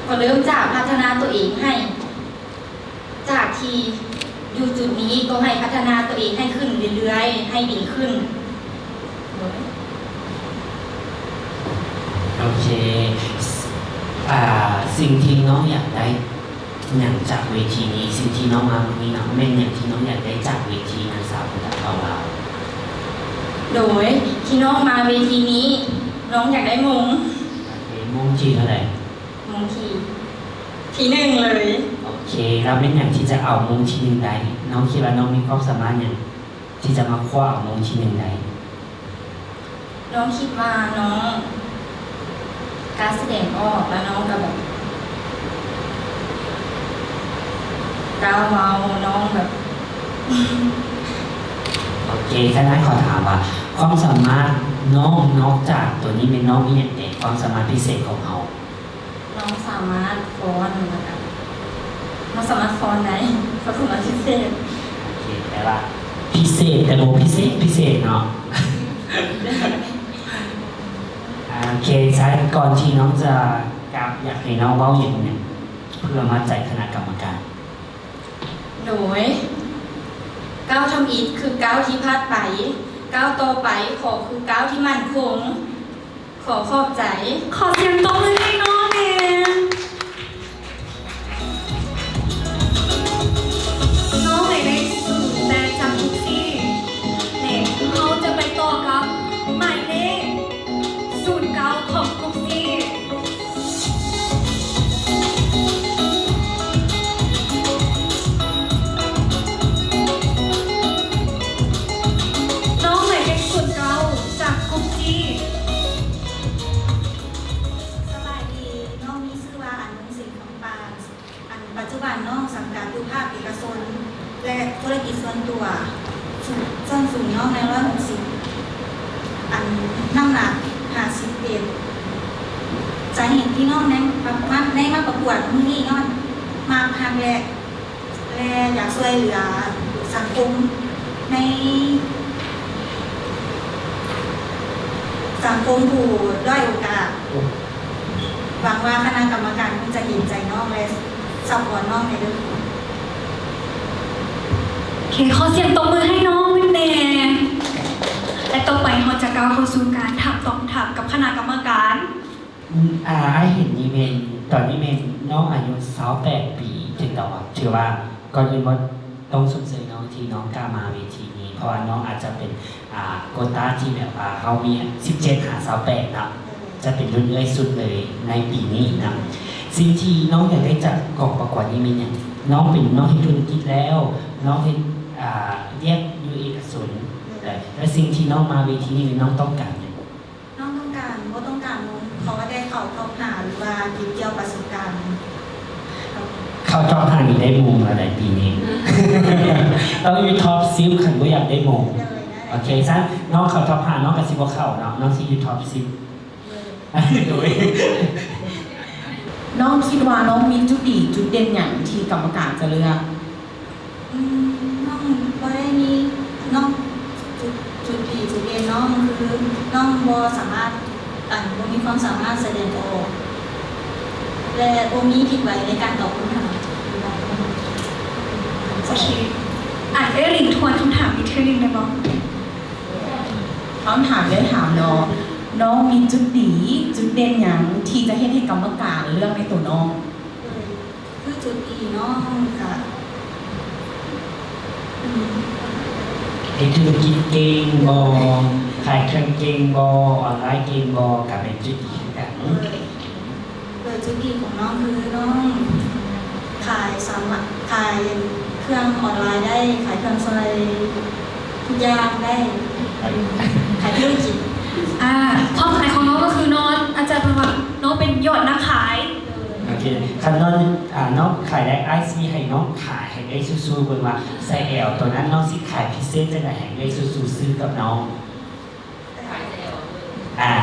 ກໍເລີ່ມຈາກພັດທະນາຕົວເອງໃຫ້ ຈາກທີ່ຢູ່ຈຸດນີ້ກໍໃຫ້ພັດທະນາຕົວເອງໃຫ້ຂຶ້ນເລື້ອຍໆ ໃຫ້ດີຂຶ້ນ. ໂອເຄ ອ່າ ສິ່ງທີ່ນ້ອງຢາກໄດ້ຫຍັງຈາກເວທີນີ້? ສິ່ງທີ່ນ້ອງມາມື້ນີ້ເນາະ ແມ່ນຫຍັງທີ່ນ້ອງຢາກໄດ້ຈາກເວທີນາງສາວຄົນເຜົ່າລາວ? ໂດຍ ທີ່ນ້ອງມາເວທີນີ້ ນ້ອງຢາກໄດ້ມົງ. ໂອເຄ ມົງທີເທົ່າໃດ? ມົງທີ ທີໜຶ່ງເລີຍ. ໂອເຄ ແລ້ວແມ່ນຫຍັງທີ່ຈະເອົາມົງທີໜຶ່ງໄດ້? ນ້ອງຄິດວ່ານ້ອງມີຄວາມສາມາດຫຍັງ ທີ່ຈະມາຄວ້າເອົາມົງທີໜຶ່ງໄດ້? ນ້ອງຄິດວ່ານ້ອງກ້າສະແດງອອກ ແລ້ວນ້ອງກໍແບບກ້າເວົ້າ ນ້ອງແບບ ໂອເຄ ຄັນນັ້ນຂໍຖາມວ່າ ຄວາມສາມາດນ້ອງນອກຈາກຕົວນີ້ແມ່ນນ້ອງມີຫຍັງແດ່? ຄວາມສາມາດພິເສດຂອງເຮົາ. ນ້ອງສາມາດຟ້ອນ ແລ້ວກະ ນ້ອງສາມາດຟ້ອນໄດ້ ຄວາມສາມາດພິເສດ. ໂອເຄ ແປວ່າພິເສດ ແຕ່ບໍ່ພິເສດ ພິເສດເນາະ. ໂອເຄ ໃຊ້ ກ່ອນທີ່ນ້ອງຈະກັບ ຢາກໃຫ້ນ້ອງເວົ້າຫຍັງແດ່ ເພື່ອມັດໃຈຄະນະກຳມະການ? ໂດຍ ກ້າວທຳອິດຄືກ້າວທີ່ພາດໄປ, ກ້າວຕໍ່ໄປ ຂໍຄືກ້າວທີ່ໝັ້ນຄົງ. ຂໍຂອບໃຈ. ຂໍສຽງຕົບມືໃຫ້ນ້ອງແດ່. ນ້ອງໝາຍເລກສູນແປດຈາກກຸກຊີ ແລະ ເຮົາຈະໄປຕໍ່ກັບໝາຍເລກສູນເກົ້າຂອງກຸກຊີ. ນ້ອງໝາຍເລກສູນເກົ້າຈາກກຸກຊີ. ສະບາຍດີ, ນ້ອງມີຊື່ວ່າ ອານົງ ສິງຄຳປານ. ອັນ ປັດຈຸບັນນ້ອງສັງກັດຢູ່ພາກເອກະຊົນ ແລະ ທຸລະກິດສ່ວນຕົວ, ສ່ວນສູງນ້ອງແມ່ນຮ້ອຍຫົກສິບ ອັນ ນ້ຳໜັກຫ້າສິບເອັດ. ສາເຫດທີ່ນ້ອງແນມ ມາ ໄດ້ມາປະກວດມື້ນີ້ຍ້ອນມັກຮັກ ແລະ ແລະ ຢາກຊ່ວຍເຫຼືອສັງຄົມໃນ ສັງຄົມຜູ້ດ້ອຍໂອກາດ. ຫວັງວ່າຄະນະກຳມະການຄົງຈະເຫັນໃຈນ້ອງ ແລະ ຊັບພອດນ້ອງແດ່ເດີ. ໂອເຄ ຂໍສຽງຕົບມືໃຫ້ນ້ອງແດ່. ແລະ ຕໍ່ໄປເຮົາຈະກ້າວເຂົ້າສູ່ການຖາມຕອບຄຳຖາມກັບຄະນະກຳມະການ. ອາ ອ້າຍເຫັນນີ້ແມ່ນ ຕອນນີ້ແມ່ນນ້ອງອາຍຸຊາວແປດປີ ຖືກຕ້ອງບໍ່? ຖືວ່າ ກ່ອນອື່ນໝົດຕ້ອງຊົມເຊີຍນ້ອງທີ່ນ້ອງກ້າມາເວທີນີ້ ເພາະວ່ານ້ອງອາດຈະເປັນ ອ່າ ໂກຕາທີ່ແບບວ່າເຮົາມີສິບເຈັດຫາຊາວແປດເນາະ ຈະເປັນລຸ້ນເອື້ອຍສຸດເລີຍໃນປີນີ້ນຳ. ສິ່ງທີ່ນ້ອງຢາກໄດ້ຈາກກອງປະກວດນີ້ແມ່ນຫຍັງ? ນ້ອງເປັນ ນ້ອງເຮັດທຸລະກິດແລ້ວ ນ້ອງເຮັດ ອ່າ ວຽກຢູ່ເອກະຊົນ ແລະ ແລະ ສິ່ງທີ່ນ້ອງມາເວທີນີ້ ນ້ອງຕ້ອງການຫຍັງ? ນ້ອງຕ້ອງການ ບໍ່ຕ້ອງການມົງ ຂໍແຕ່ເຂົ້າທັອບຫ້າ ຫຼືວ່າ ເກັບກ່ຽວປະສົບການ. ເຂົ້າທັອບຫ້ານີ້ໄດ້ມົງລະໄດ໋ປີນີ້ ຕ້ອງຢູ່ທັອບສິບ ຄັນບໍ່ຢາກໄດ້ມົງ. ໂອເຄ ຊັ້ນນ້ອງເຂົ້າທັອບຫ້າ ນ້ອງກໍຊິບໍ່ເຂົ້າເນາະ ນ້ອງຊິຢູ່ທັອບສິບ. ໂດຍ ນ້ອງຄິດວ່ານ້ອງມີຈຸດດີຈຸດເດັ່ນຫຍັງທີ່ກຳມະການຈະເລືອກ? ອືມ ນ້ອງບໍ່ໄດ້ມີ ນ້ອງ ຈຸດ ຈຸດດີຈຸດເດັ່ນນ້ອງຄື ນ້ອງບໍ່ສາມາດ ອັນ ບໍ່ມີຄວາມສາມາດສະແດງອອກ ແລະ ບໍ່ມີພິດໄວໃນການຕອບຄຳຖາມ. ໂອເຄ ອາດເອື້ອຍລິງທວນຄຳຖາມອີກເທື່ອໜຶ່ງໄດ້ບໍ່? ຄຳຖາມໄດ້ຖາມເນາະ ນ້ອງມີຈຸດດີຈຸດເດັ່ນຫຍັງທີ່ຈະເຮັດໃຫ້ກຳມະການເລືອກໃນໂຕນ້ອງ? ຄືຈຸດດີນ້ອງກະ ອືມ ເຮັດທຸລະກິດເກັ່ງບໍ່? ຂາຍເຄື່ອງເກັ່ງບໍ່? ອອນລາຍເກັ່ງບໍ່? ກະເປັນຈຸດດີຄືກັນ. ໂດຍ ໂດຍຈຸດດີຂອງນ້ອງຄືນ້ອງຂາຍສາມາດຂາຍເຄື່ອງອອນລາຍໄດ້ ຂາຍເຄື່ອງຊ່ອຍທຸກຢ່າງໄດ້ ຂາຍທຸລະກິດ. ອາ ຄວາມໝາຍຂອງນ້ອງກໍຄືນ້ອງ ອາຈານເພິ່ນວ່ານ້ອງເປັນຍອດນັກຂາຍ. ໂອເຄ ຄັນນ້ອງ ອາ ນ້ອງຂາຍໄດ້ ອ້າຍຊິໃຫ້ນ້ອງຂາຍໃຫ້ໄດ້ສູ້ໆເບິ່ງວ່າ ໄຊແອວໂຕນັ້ນນ້ອງຊິຂາຍພິເສດຈັ່ງໃດໃຫ້ໄດ້ສູ້ໆຊື້ກັບນ້ອງ. ອາ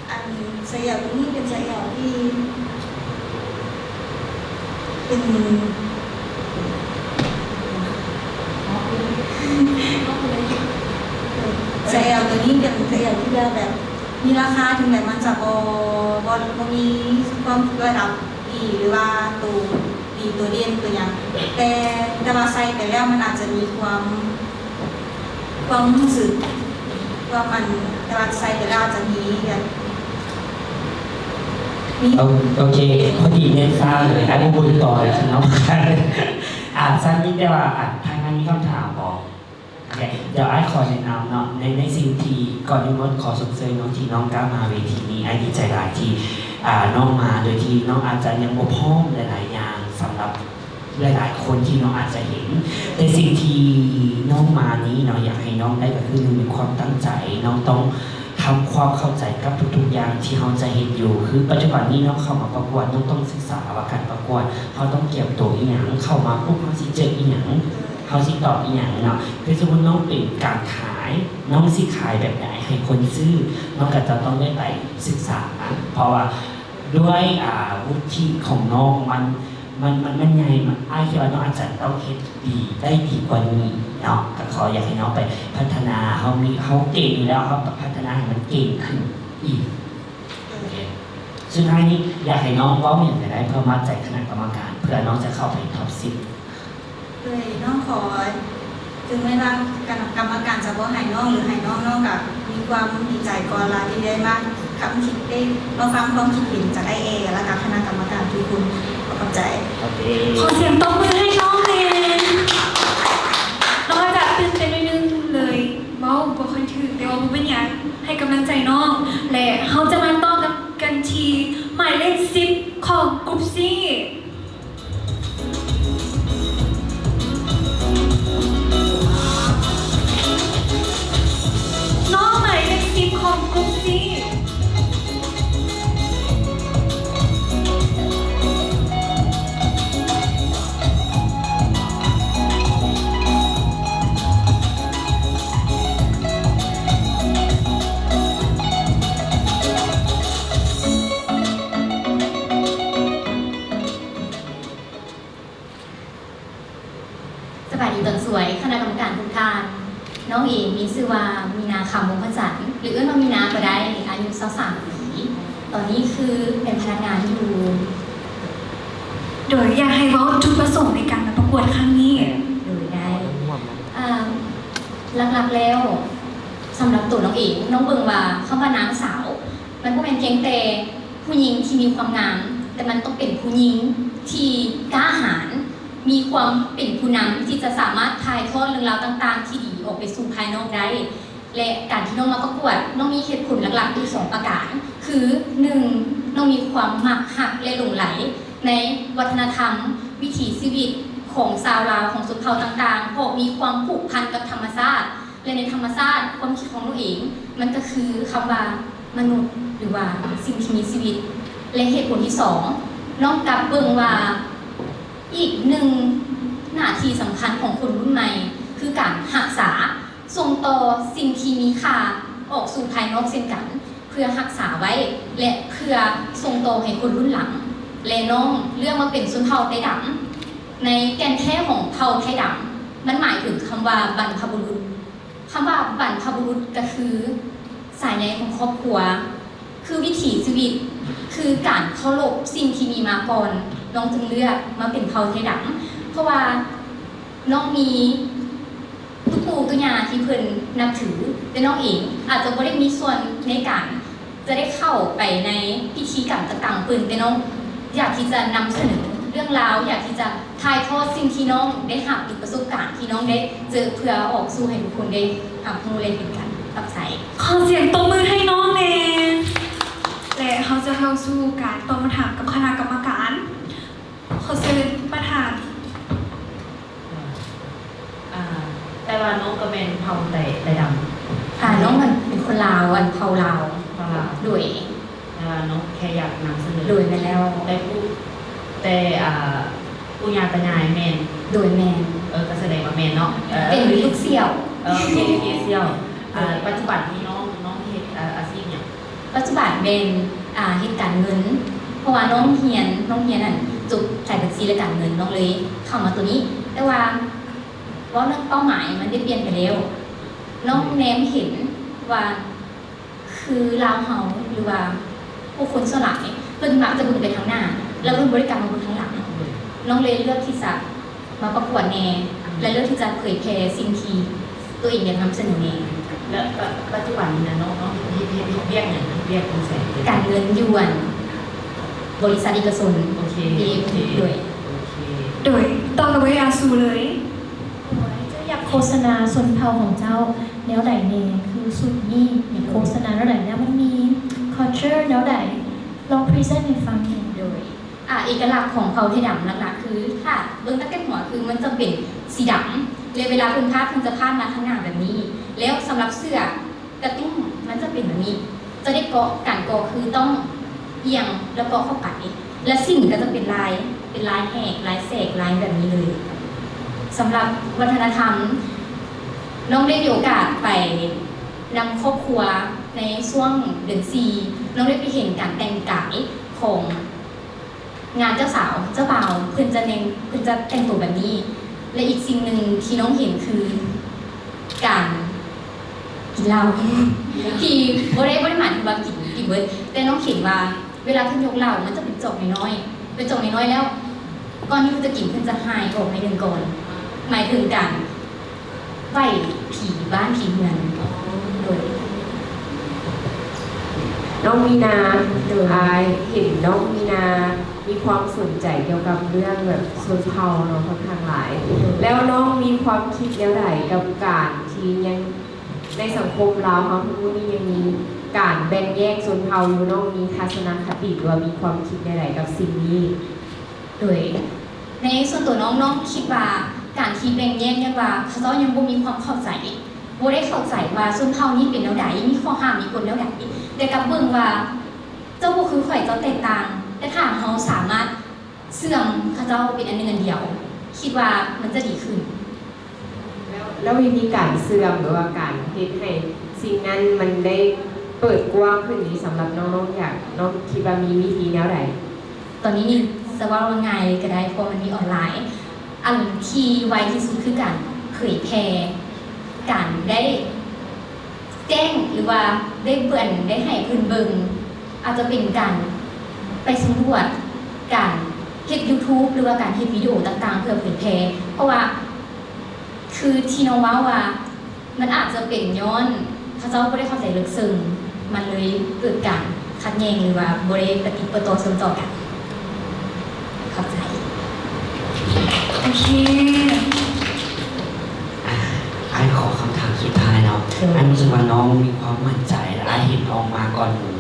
ອັນ ໄຊແອວໂຕນີ້ເປັນໄຊແອວທີ່ ເປັນ ໄຊແອວໂຕນີ້ເປັນໄຊແອວທີ່ວ່າແບບມີລາຄາ ເຖິງແມ່ນມັນຈະບໍ່ ບໍ່ ບໍ່ມີຄວາມລະດັບດີ ຫຼືວ່າໂຕດີ ໂຕເດັ່ນ ໂຕຫຍັງ ແຕ່ ແຕ່ວ່າໃສ່ໄປແລ້ວມັນອາດຈະມີຄວາມ ຄວາມຮູ້ສຶກ ຄວາມອັນ ແຕ່ວ່າໃສ່ໄປແລ້ວອາດຈະມີແບບ ມີ ໂອ ໂອເຄ ພໍດີເນັດຊ້າເລີຍ ອ້າຍບໍ່ເບິ່ງຕໍ່ເລີຍເນາະ. ອາ ຊັ້ນມີແຕ່ວ່າ ອາ ທາງນັ້ນມີຄຳຖາມບໍ່? ໂອເຄ ດຽວອ້າຍຂໍແນະນຳເນາະ ໃນ ໃນສິ່ງທີ່ ກ່ອນອື່ນໝົດຂໍຊົມເຊີຍເນາະ ທີ່ນ້ອງກ້າມາເວທີນີ້ ອ້າຍດີໃຈຫຼາຍທີ່ ອາ ນ້ອງມາ ໂດຍທີ່ນ້ອງອາດຈະຍັງບໍ່ພ້ອມຫຼາຍໆຢ່າງສຳລັບ ຫຼາຍໆຄົນທີ່ນ້ອງອາດຈະເຫັນ ແຕ່ສິ່ງທີ່ນ້ອງມານີ້ເນາະ ຢາກໃຫ້ນ້ອງໄດ້ກໍຄື ໜຶ່ງ ມີຄວາມຕັ້ງໃຈ ນ້ອງຕ້ອງທຳຄວາມເຂົ້າໃຈກັບທຸກໆຢ່າງທີ່ເຮົາຈະເຮັດຢູ່ ຄືປັດຈຸບັນນີ້ນ້ອງເຂົ້າມາປະກວດ ນ້ອງຕ້ອງສຶກສາວ່າການປະກວດເຮົາຕ້ອງກຽມໂຕອີ່ຫຍັງ ເຂົ້າມາປຸບເຮົາຊິເຈີອີ່ຫຍັງ ເຮົາຊິຕອບອີ່ຫຍັງເນາະ ຄືສົມມຸດນ້ອງເປັນການຂາຍ ນ້ອງຊິຂາຍແບບໃດໃຫ້ຄົນຊື້ ນ້ອງກໍຈະຕ້ອງໄດ້ໄປສຶກສາ ເພາະວ່າດ້ວຍ ອາ ວຸດທິຂອງນ້ອງມັນ ມັນ ມັນ ມັນໃຫຍ່ ມັນ ອ້າຍຄິດວ່ານ້ອງອາດຈະຕ້ອງເຮັດດີ ໄດ້ດີກວ່ານີ້ເນາະ ກໍຂໍຢາກໃຫ້ນ້ອງໄປພັດທະນາ ເຮົາມີ ເຮົາເກັ່ງຢູ່ແລ້ວ ເຮົາກໍພັດທະນາໃຫ້ມັນເກັ່ງຂຶ້ນອີກ. ໂອເຄ ສຸດທ້າຍນີ້ຢາກໃຫ້ນ້ອງເວົ້າຫຍັງກໍໄດ້ ເພື່ອມັດໃຈຄະນະກຳມະການ ເພື່ອນ້ອງຈະເຂົ້າໄປທັອບສິບ. ໂດຍ ນ້ອງຂໍ ເຖິງແມ່ນວ່າກຳມະການຈະບໍ່ໃຫ້ນ້ອງ ຫຼືໃຫ້ນ້ອງ ນ້ອງກະມີຄວາມດີໃຈກ່ອນລະ ທີ່ໄດ້ມາຄຳຄິດ ໄດ້ມາຟັງຄວາມຄິດເຫັນຈາກອ້າຍແອ ລະກະຄະນະກຳມະການທຸກຄົນ. ຂໍຂອບໃຈ. ໂອເຄ ຂໍສຽງຕົບມືໃຫ້ນ້ອງແດ່. ນ້ອງອາດຈະຕື່ນເຕັ້ນໜ້ອຍໜຶ່ງເລີຍ ເວົ້າບໍ່ຄ່ອຍຖືກ ແຕ່ວ່າບໍ່ເປັນຫຍັງ ໃຫ້ກຳລັງໃຈນ້ອງ ແລະ ເຮົາຈະມາຕໍ່ກັນ ກັນທີ່ໝາຍເລກສິບຂອງ Group C. ນ້ອງໝາຍເລກສິບຂອງ Group C. ສະບາຍດີຕອນສວຍ ຄະນະກຳມະການທຸກທ່ານ. ນ້ອງເອງມີຊື່ວ່າ ມີນາ ຄຳ ວົງພະຈັນ ຫຼືເອີ້ນວ່າມີນາກໍໄດ້ ອາຍຸຊາວສາມປີ ຕອນນີ້ຄືເປັນພະນັກງານຢູ່. ໂດຍ ຢາກໃຫ້ເວົ້າຈຸດປະສົງໃນການມາປະກວດຄັ້ງນີ້. ໂດຍ ໄດ້ ອ່າ ຫຼັກໆແລ້ວ ສຳລັບໂຕນ້ອງເອງ ນ້ອງເບິ່ງວ່າຄຳວ່ານາງສາວ ມັນບໍ່ແມ່ນພຽງແຕ່ຜູ້ຍິງທີ່ມີຄວາມງາມ, ແຕ່ມັນຕ້ອງເປັນຜູ້ຍິງທີ່ກ້າຫານ, ມີຄວາມເປັນຜູ້ນຳທີ່ຈະສາມາດຖ່າຍທອດເລື່ອງລາວຕ່າງໆທີ່ດີອອກໄປສູ່ພາຍນອກໄດ້. ແລະ ການທີ່ນ້ອງມາປະກວດ, ນ້ອງມີເຫດຜົນຫຼັກໆຢູ່ສອງປະການ, ຄື ໜຶ່ງ ນ້ອງມີຄວາມມັກຮັກ ແລະ ຫຼົງໄຫຼໃນວັດທະນະທຳ, ວິຖີຊີວິດຂອງຊາວລາວ, ຂອງຊົນເຜົ່າຕ່າງໆ, ເພາະມີຄວາມຜູກພັນກັບທຳມະຊາດ. ແລະ ໃນທຳມະຊາດ ຄວາມຄິດຂອງໜູເອງ ມັນກໍຄືຄຳວ່າມະນຸດ ຫຼືວ່າສິ່ງທີ່ມີຊີວິດ. ແລະ ເຫດຜົນທີສອງ ນ້ອງກັບເບິ່ງວ່າ ອີກໜຶ່ງໜ້າທີ່ສຳຄັນຂອງຄົນລຸ້ນໃໝ່ ຄືການຮັກສາ ສົ່ງຕໍ່ສິ່ງທີ່ມີຄ່າອອກສູ່ພາຍນອກເຊັ່ນກັນ ເພື່ອຮັກສາໄວ້ ແລະ ເພື່ອສົ່ງຕໍ່ໃຫ້ຄົນລຸ້ນຫຼັງ ແລະ ນ້ອງເລືອກມາເປັນຊົນເຜົ່າໄຕດຳ. ໃນແກ່ນແທ້ຂອງເຜົ່າໄຕດຳ ມັນໝາຍເຖິງຄຳວ່າບັນພະບຸລຸດ. ຄຳວ່າບັນພະບຸລຸດກໍຄືສາຍໃຍຂອງຄອບຄົວ, ຄືວິຖີຊີວິດ, ຄືການເຄົາລົບສິ່ງທີ່ມີມາກ່ອນ. ນ້ອງຈຶ່ງເລືອກມາເປັນເຜົ່າໄທດຳ ເພາະວ່ານ້ອງມີ ຕຸ່ປູ່ຕຸ່ຍ່າທີ່ເພິ່ນນັບຖື, ແຕ່ນ້ອງເອງອາດຈະບໍ່ໄດ້ມີສ່ວນໃນການຈະໄດ້ເຂົ້າໄປໃນພິທີກຳຕ່າງໆຂອງເພິ່ນ, ແຕ່ນ້ອງຢາກທີ່ຈະນຳສະເໜີເລື່ອງລາວ, ຢາກທີ່ຈະຖ່າຍທອດສິ່ງທີ່ນ້ອງໄດ້ຮັບ ຫຼື ປະສົບການທີ່ນ້ອງໄດ້ເຈີ ເພື່ອອອກສູ່ໃຫ້ທຸກຄົນໄດ້ຮັບຮູ້ ແລະ ເຫັນກັນກັບໃສ. ຂໍສຽງຕົບມືໃຫ້ນ້ອງແດ່ ແລະ ເຮົາຈະເຂົ້າສູ່ການຕອບຄຳຖາມກັບຄະນະກຳມະການ. ຂໍເຊີນປະທານ. ອ່າ ແຕ່ວ່ານ້ອງກໍແມ່ນເຜົ່າໄຕ ໄຕດຳ. ອ່າ ນ້ອງມັນເປັນຄົນລາວ ອັນເຜົ່າລາວ. ເຜົ່າລາວ. ໂດຍ. ແຕ່ວ່ານ້ອງແຄ່ຢາກນຳສະເໜີ. ໂດຍ ແມ່ນແລ້ວ. ແຕ່ປູ່ ແຕ່ ອ່າ ປູ່ຍ່າຕາຍາຍແມ່ນ. ໂດຍ ແມ່ນ. ເອີ ກໍສະແດງວ່າແມ່ນເນາະ. ເອີ ເປັນລູກສ່ຽວ. ເອີ ໂອເຄ ໂອເຄ ສ່ຽວ. ອ່າ ໂດຍ. ປັດຈຸບັນນີ້ນ້ອງ ນ້ອງເຮັດ ອ່າ ອາຊີບຫຍັງ? ປັດຈຸບັນແມ່ນ ອ່າ ເຮັດການເງິນ ເພາະວ່ານ້ອງຮຽນ ນ້ອງຮຽນ ອັນ ຈົບສາຍບັນຊີ ແລະ ການເງິນ ນ້ອງເລີຍເຂົ້າມາໂຕນີ້. ແຕ່ວ່າເວົ້າເລື່ອງເປົ້າໝາຍ ມັນໄດ້ປ່ຽນໄປແລ້ວ. ນ້ອງແນມເຫັນວ່າ ຄືລາວເຮົາ ຫຼືວ່າຜູ້ຄົນສ່ວນຫຼາຍ ເພິ່ນມັກຈະເບິ່ງໄປທາງໜ້າ ແລ້ວເພິ່ນບໍ່ໄດ້ກັບມາເບິ່ງທາງຫຼັງ. ນ້ອງເລີຍເລືອກທີ່ຈະ ມາປະກວດແດ່ ແລະ ເລືອກທີ່ຈະເຜີຍແຜ່ສິ່ງທີ່ຕົວເອງຢາກນຳສະເໜີແດ່. ແລະ ປະ ປັດຈຸບັນນີ້ນະ ນ້ອງ ນ້ອງເຮັດ ເຮັດ ເຮັດວຽກຫຍັງ? ເຮັດວຽກຢູ່ໃສ? ການເງິນຢູ່ ອັນ ບໍລິສັດເອກະຊົນ. ໂອເຄ ໂອເຄ ໂດຍ ໂອເຄ ໂດຍ. ຕໍ່ກັບເອື້ອຍອາຊູເລີຍ. ໂດຍ ເຈົ້າຢາກໂຄສະນາຊົນເຜົ່າຂອງເຈົ້າແນວໃດແດ່? ຄືຊຸດນີ້ຢາກໂຄສະນາແນວໃດ ແລ້ວມັນມີ culture ແນວໃດ? ລອງ present ໃຫ້ຟັງແດ່. ໂດຍ. ອ່າ ເອກະລັກຂອງເຜົ່າໄທດຳຫຼັກໆ ຄື ຖ້າເບິ່ງຕັ້ງແຕ່ຫົວ ຄືມັນຈະເປັນສີດຳ ແລະ ເວລາເພິ່ນພາດ ເພິ່ນຈະພາດມາທາງໜ້າແບບນີ້. ແລ້ວສຳລັບເສື້ອກະຕຸ້ມ ມັນຈະເປັນແບບນີ້ ຈະໄດ້ເກາະ ການເກາະຄືຕ້ອງອຽງ ແລ້ວເກາະເຂົ້າໄປ ແລະ ສິ້ນກໍຈະເປັນລາຍ ເປັນລາຍແຫກ ລາຍແສກ ລາຍແບບນີ້ເລີຍ. ສຳລັບວັດທະນະທຳ ນ້ອງໄດ້ມີໂອກາດໄປນຳຄອບຄົວໃນຊ່ວງເດືອນສີ່ ນ້ອງໄດ້ໄປເຫັນການແຕ່ງກາຍຂອງ ງານເຈົ້າສາວເຈົ້າບ່າວ ເພິ່ນຈະແຕ່ງ ເພິ່ນຈະແຕ່ງໂຕແບບນີ້. ແລະ ອີກສິ່ງໜຶ່ງທີ່ນ້ອງເຫັນຄືການກິນເຫຼົ້າ ທີ່ບໍ່ໄດ້ ບໍ່ໄດ້ໝາຍເຖິງວ່າກິນ ກິນເບິດ ແຕ່ນ້ອງເຫັນວ່າເວລາເພິ່ນຍົກເຫຼົ້າ ມັນຈະເປັນຈອກນ້ອຍໆ ເປັນຈອກນ້ອຍໆ ແລ້ວກ່ອນທີ່ເພິ່ນຈະກິນ ເພິ່ນຈະຫາຍອອກໜ້ອຍໜຶ່ງກ່ອນ ໝາຍເຖິງການ ໄຫວ້ຜີບ້ານຜີເຮືອນ. ໂດຍ ນ້ອງມີນາ ໂດຍ ອ້າຍເຫັນນ້ອງມີນາມີຄວາມສົນໃຈກ່ຽວກັບເລື່ອງແບບຊົນເຜົ່າເນາະ ຂ້ອນຂ້າງຫຼາຍ ໂດຍ ແລ້ວນ້ອງມີຄວາມຄິດແນວໃດກັບການທີ່ຍັງ ໃນສັງຄົມລາວເຮົາທຸກມື້ນີ້ຍັງມີການແບ່ງແຍກຊົນເຜົ່າຢູ່? ນ້ອງມີທັດສະນະຄະຕິ ຫຼືວ່າມີຄວາມຄິດແນວໃດກັບສິ່ງນີ້? ໂດຍ ໃນສ່ວນຕົວນ້ອງ ນ້ອງຄິດວ່າການທີ່ແບ່ງແຍກ ຍ້ອນວ່າເຂົາເຈົ້າຍັງບໍ່ມີຄວາມເຂົ້າໃຈ ບໍ່ໄດ້ເຂົ້າໃຈວ່າຊົນເຜົ່ານີ້ເປັນແນວໃດ ມີຂໍ້ຫ້າມ ມີກົດແນວໃດ ແຕ່ກັບເບິ່ງວ່າເຈົ້າບໍ່ຄືຂ້ອຍ ເຈົ້າແຕກຕ່າງ ແຕ່ຖ້າເຮົາສາມາດເຊື່ອມເຂົາເຈົ້າເປັນອັນໜຶ່ງອັນດຽວ ຄິດວ່າມັນຈະດີຂຶ້ນ. ແລ້ວ ແລ້ວວິທີການເຊື່ອມ ຫຼືວ່າການເຮັດໃຫ້ສິ່ງນັ້ນມັນໄດ້ເປີດກວ້າງຂຶ້ນນີ້ ສຳລັບນ້ອງ ນ້ອງຢາກ ນ້ອງຄິດວ່າມີວິທີແນວໃດ? ຕອນນີ້ນີ້ຈະເວົ້າວ່າງ່າຍເລີຍກໍໄດ້ ເພາະວ່າມັນມີອອນລາຍ. ອັນທີ່ໄວທີ່ສຸດຄືການເຜີຍແຜ່ ການໄດ້ແຈ້ງ ຫຼືວ່າໄດ້ເບິ່ງ ໄດ້ໃຫ້ເພິ່ນເບິ່ງ ອາດຈະເປັນການໄປສຳຫຼວດ ການເຮັດ YouTube ຫຼືວ່າການເຮັດວິດີໂອຕ່າງໆ ເພື່ອເຜີຍແຜ່ ເພາະວ່າ ຄືທີ່ນ້ອງເວົ້າວ່າ ມັນອາດຈະເປັນຍ້ອນເຂົາເຈົ້າບໍ່ໄດ້ເຂົ້າໃຈເລິກເຊິ່ງ ມັນເລີຍເກີດການຂັດແຍ່ງ ຫຼືວ່າບໍ່ໄດ້ປະຕິດປະຕໍ່ເຊື່ອມຕໍ່ກັນ. ຂອບໃຈ. ໂອເຄ ອ່າ ອ້າຍຂໍຄຳຖາມສຸດທ້າຍເນາະ. ໂດຍ. ອ້າຍຮູ້ສຶກວ່ານ້ອງມີຄວາມໝັ້ນໃຈ ແລະ ອ້າຍເຫັນນ້ອງມາກ່ອນໝູ່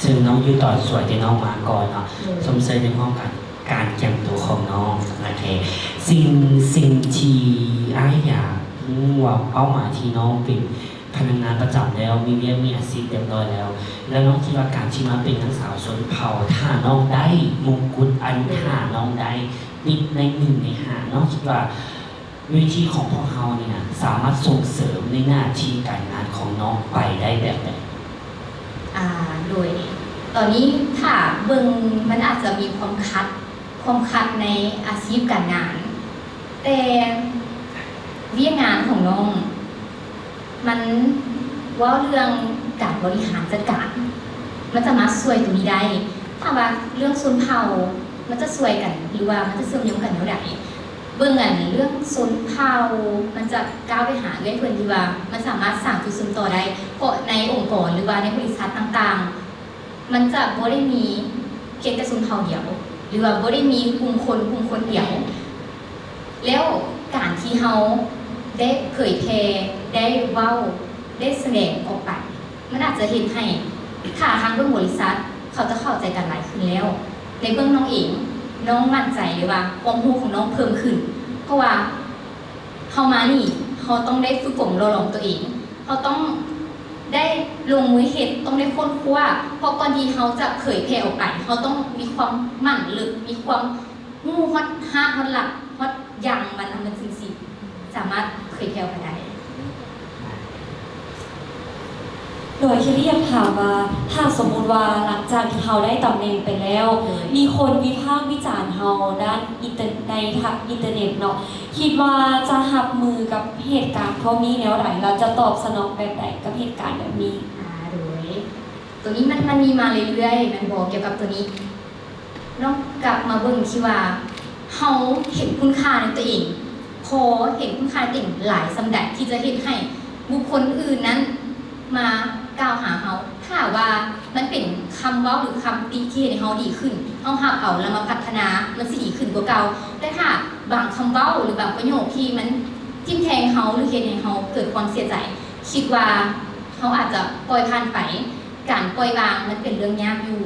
ເຊິ່ງນ້ອງຢູ່ຕອນສວຍ ແຕ່ນ້ອງມາກ່ອນເນາະ. ໂດຍ. ຊົມເຊີຍໃນຄວາມການ ການກຽມຕົວຂອງນ້ອງ. ໂອເຄ ສິ່ງ ສິ່ງທີ່ອ້າຍຢາກຮູ້ວ່າເປົ້າໝາຍທີ່ນ້ອງເປັນ ພະນັກງານປະຈຳແລ້ວ, ມີວຽກມີອາຊີບຮຽບຮ້ອຍແລ້ວ, ແລ້ວນ້ອງຄິດວ່າການທີ່ມາເປັນນາງສາວຊົນເຜົ່າ, ຖ້ານ້ອງໄດ້ມົງກຸດ, ອັນ ຖ້ານ້ອງໄດ້ຕິດໃນໜຶ່ງໃນຫ້າ, ນ້ອງຄິດວ່າເວທີຂອງພວກເຮົານີ້ນະ ສາມາດສົ່ງເສີມໃນໜ້າທີ່ການງານຂອງນ້ອງໄປໄດ້ແບບໃດ? ອາ ໂດຍ ຕອນນີ້ຖ້າເບິ່ງ ມັນອາດຈະມີຄວາມຂັດ, ຄວາມຂັດໃນອາຊີບການງານ, ແຕ່ວຽກງານຂອງນ້ອງ ມັນເວົ້າເລື່ອງການບໍລິຫານຈັດການ, ມັນສາມາດຊ່ວຍຕົວນີ້ໄດ້. ຖ້າວ່າເລື່ອງຊົນເຜົ່າ ມັນຈະຊ່ວຍກັນ ຫຼືວ່າມັນຈະເຊື່ອມໂຍງກັນແນວໃດ? ເບິ່ງອັນເລື່ອງຊົນເຜົ່າ ມັນຈະກ້າວໄປຫາເອື້ອຍເພິ່ນທີ່ວ່າມັນສາມາດສ້າງຈຸດເຊື່ອມຕໍ່ໄດ້, ເພາະໃນອົງກອນ ຫຼືວ່າໃນບໍລິສັດຕ່າງໆ ມັນຈະບໍ່ໄດ້ມີພຽງແຕ່ຊົນເຜົ່າດຽວ ຫຼືວ່າບໍ່ໄດ້ມີກຸ່ມຄົນກຸ່ມຄົນດຽວ. ແລ້ວການທີ່ເຮົາໄດ້ເຜີຍແຜ່, ໄດ້ເວົ້າ, ໄດ້ສະແດງອອກໄປ, ມັນອາດຈະເຮັດໃຫ້ ຖ້າທາງເບື້ອງບໍລິສັດເຂົາຈະເຂົ້າໃຈກັນຫຼາຍຂຶ້ນແລ້ວ. ໃນເບື້ອງນ້ອງເອງ, ນ້ອງໝັ້ນໃຈເລີຍວ່າຄວາມຮູ້ຂອງນ້ອງເພີ່ມຂຶ້ນ, ເພາະວ່າເຮົາມານີ້ ເຮົາຕ້ອງໄດ້ຝຶກຝົນຫຼໍ່ຫຼອມຕົວເອງ, ເຮົາຕ້ອງໄດ້ລົງມືເຮັດ, ຕ້ອງໄດ້ຄົ້ນຄວ້າ, ເພາະກ່ອນທີ່ເຮົາຈະເຜີຍແຜ່ອອກໄປ, ເຮົາຕ້ອງມີຄວາມໝັ້ນເລິກ, ມີຄວາມຮູ້ຮອດຮາກຮອດຫຼັກ, ຮອດຢາງມັນ, ມັນຈຶ່ງຊິ ສາມາດເຜີຍແຜ່ອອກໄປໄດ້. ໂດຍ ຄິວຣີຢາກຖາມວ່າ ຖ້າສົມມຸດວ່າຫຼັງຈາກທີ່ເຮົາໄດ້ຕຳແໜ່ງໄປແລ້ວ ໂດຍ ມີຄົນວິພາກວິຈານເຮົາດ້ານອິນເຕີ ໃນທາງອິນເຕີເນັດເນາະ, ຄິດວ່າຈະຮັບມືກັບເຫດການພວກນີ້ແນວໃດ ແລ້ວຈະຕອບສະໜອງແບບໃດກັບເຫດການແບບນີ້? ອາ ໂດຍ ໂຕນີ້ມັນ ມັນມີມາເລື້ອຍໆ ແມ່ນບໍ່? ກ່ຽວກັບໂຕນີ້ ນ້ອງກັບມາເບິ່ງທີ່ວ່າ ເຮົາເຫັນຄຸນຄ່າໃນຕົວເອງ, ພໍເຫັນຄຸນຄ່າໃນຕົວເອງຫຼາຍສ່ຳໃດ ທີ່ຈະເຮັດໃຫ້ບຸກຄົນອື່ນນັ້ນມາກ່າວຫາເຮົາ. ຖ້າວ່າມັນເປັນຄຳເວົ້າ ຫຼື ຄຳຕິທີ່ເຮັດໃຫ້ເຮົາດີຂຶ້ນ, ເຮົາຮັບເອົາແລ້ວມາພັດທະນາ, ມັນຊິດີຂຶ້ນກວ່າເກົ່າ. ແຕ່ຖ້າບາງຄຳເວົ້າ ຫຼື ບາງປະໂຫຍກທີ່ມັນທິ່ມແທງເຮົາ ຫຼື ເຮັດໃຫ້ເຮົາເກີດຄວາມເສຍໃຈ, ຄິດວ່າເຮົາອາດຈະປ່ອຍຜ່ານໄປ. ການປ່ອຍວາງມັນເປັນເລື່ອງຍາກຢູ່.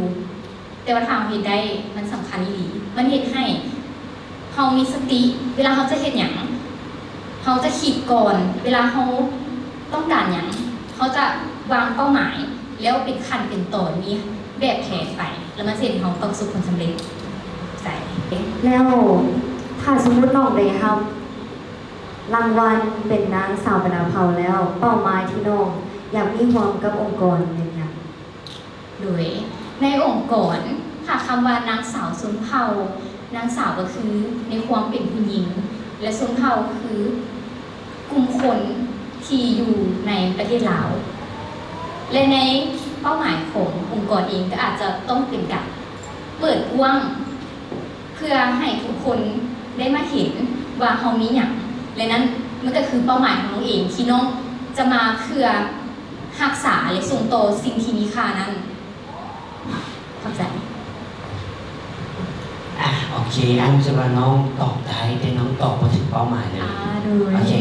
ແຕ່ວ່າຖ້າເຮົາເຮັດໄດ້ ມັນສຳຄັນອີ່ຫຼີ. ມັນເຮັດໃຫ້ເຮົາມີສະຕິ ເວລາເຮົາຈະເຮັດຫຍັງ ເຮົາຈະຄິດກ່ອນ, ເວລາເຮົາຕ້ອງການຫຍັງ ເຮົາຈະວາງເປົ້າໝາຍ ແລ້ວເປັນຂັ້ນເປັນຕອນ ມີແບບແຜນໄປ, ແລ້ວມັນຊິເຮັດໃຫ້ເຮົາປະສົບຜົນສຳເລັດ. ໃຈ ແລ້ວຖ້າສົມມຸດນ້ອງໄດ້ຮັບລາງວັນເປັນນາງສາວບັນດາເຜົ່າແລ້ວ ເປົ້າໝາຍທີ່ນ້ອງຢາກມີຮ່ວມກັບອົງກອນແມ່ນຫຍັງ? ໂດຍ ໃນອົງກອນ ຖ້າຄຳວ່ານາງສາວຊົນເຜົ່າ, ນາງສາວກໍຄືໃນຄວາມເປັນຜູ້ຍິງ ແລະ ຊົນເຜົ່າຄືກຸ່ມຄົນທີ່ຢູ່ໃນປະເທດລາວ ແລະ ໃນເປົ້າໝາຍຂອງອົງກອນເອງ ກໍອາດຈະຕ້ອງເປັນການເປີດກວ້າງ ເພື່ອໃຫ້ທຸກຄົນໄດ້ມາເຫັນວ່າເຮົາມີຫຍັງ ແລະ ນັ້ນມັນກໍຄືເປົ້າໝາຍຂອງນ້ອງເອງ ທີ່ນ້ອງຈະມາເພື່ອຮັກສາ ແລະ ສົ່ງຕໍ່ສິ່ງທີ່ມີຄ່ານັ້ນ. ຂອບໃຈ. ອາ ໂອເຄ, ອ້າຍຮູ້ສຶກວ່ານ້ອງຕອບໄດ້ ແຕ່ນ້ອງຕອບບໍ່ເຖິງເປົ້າໝາຍເລີຍ. ອາ ໂດຍ. ໂອເຄ,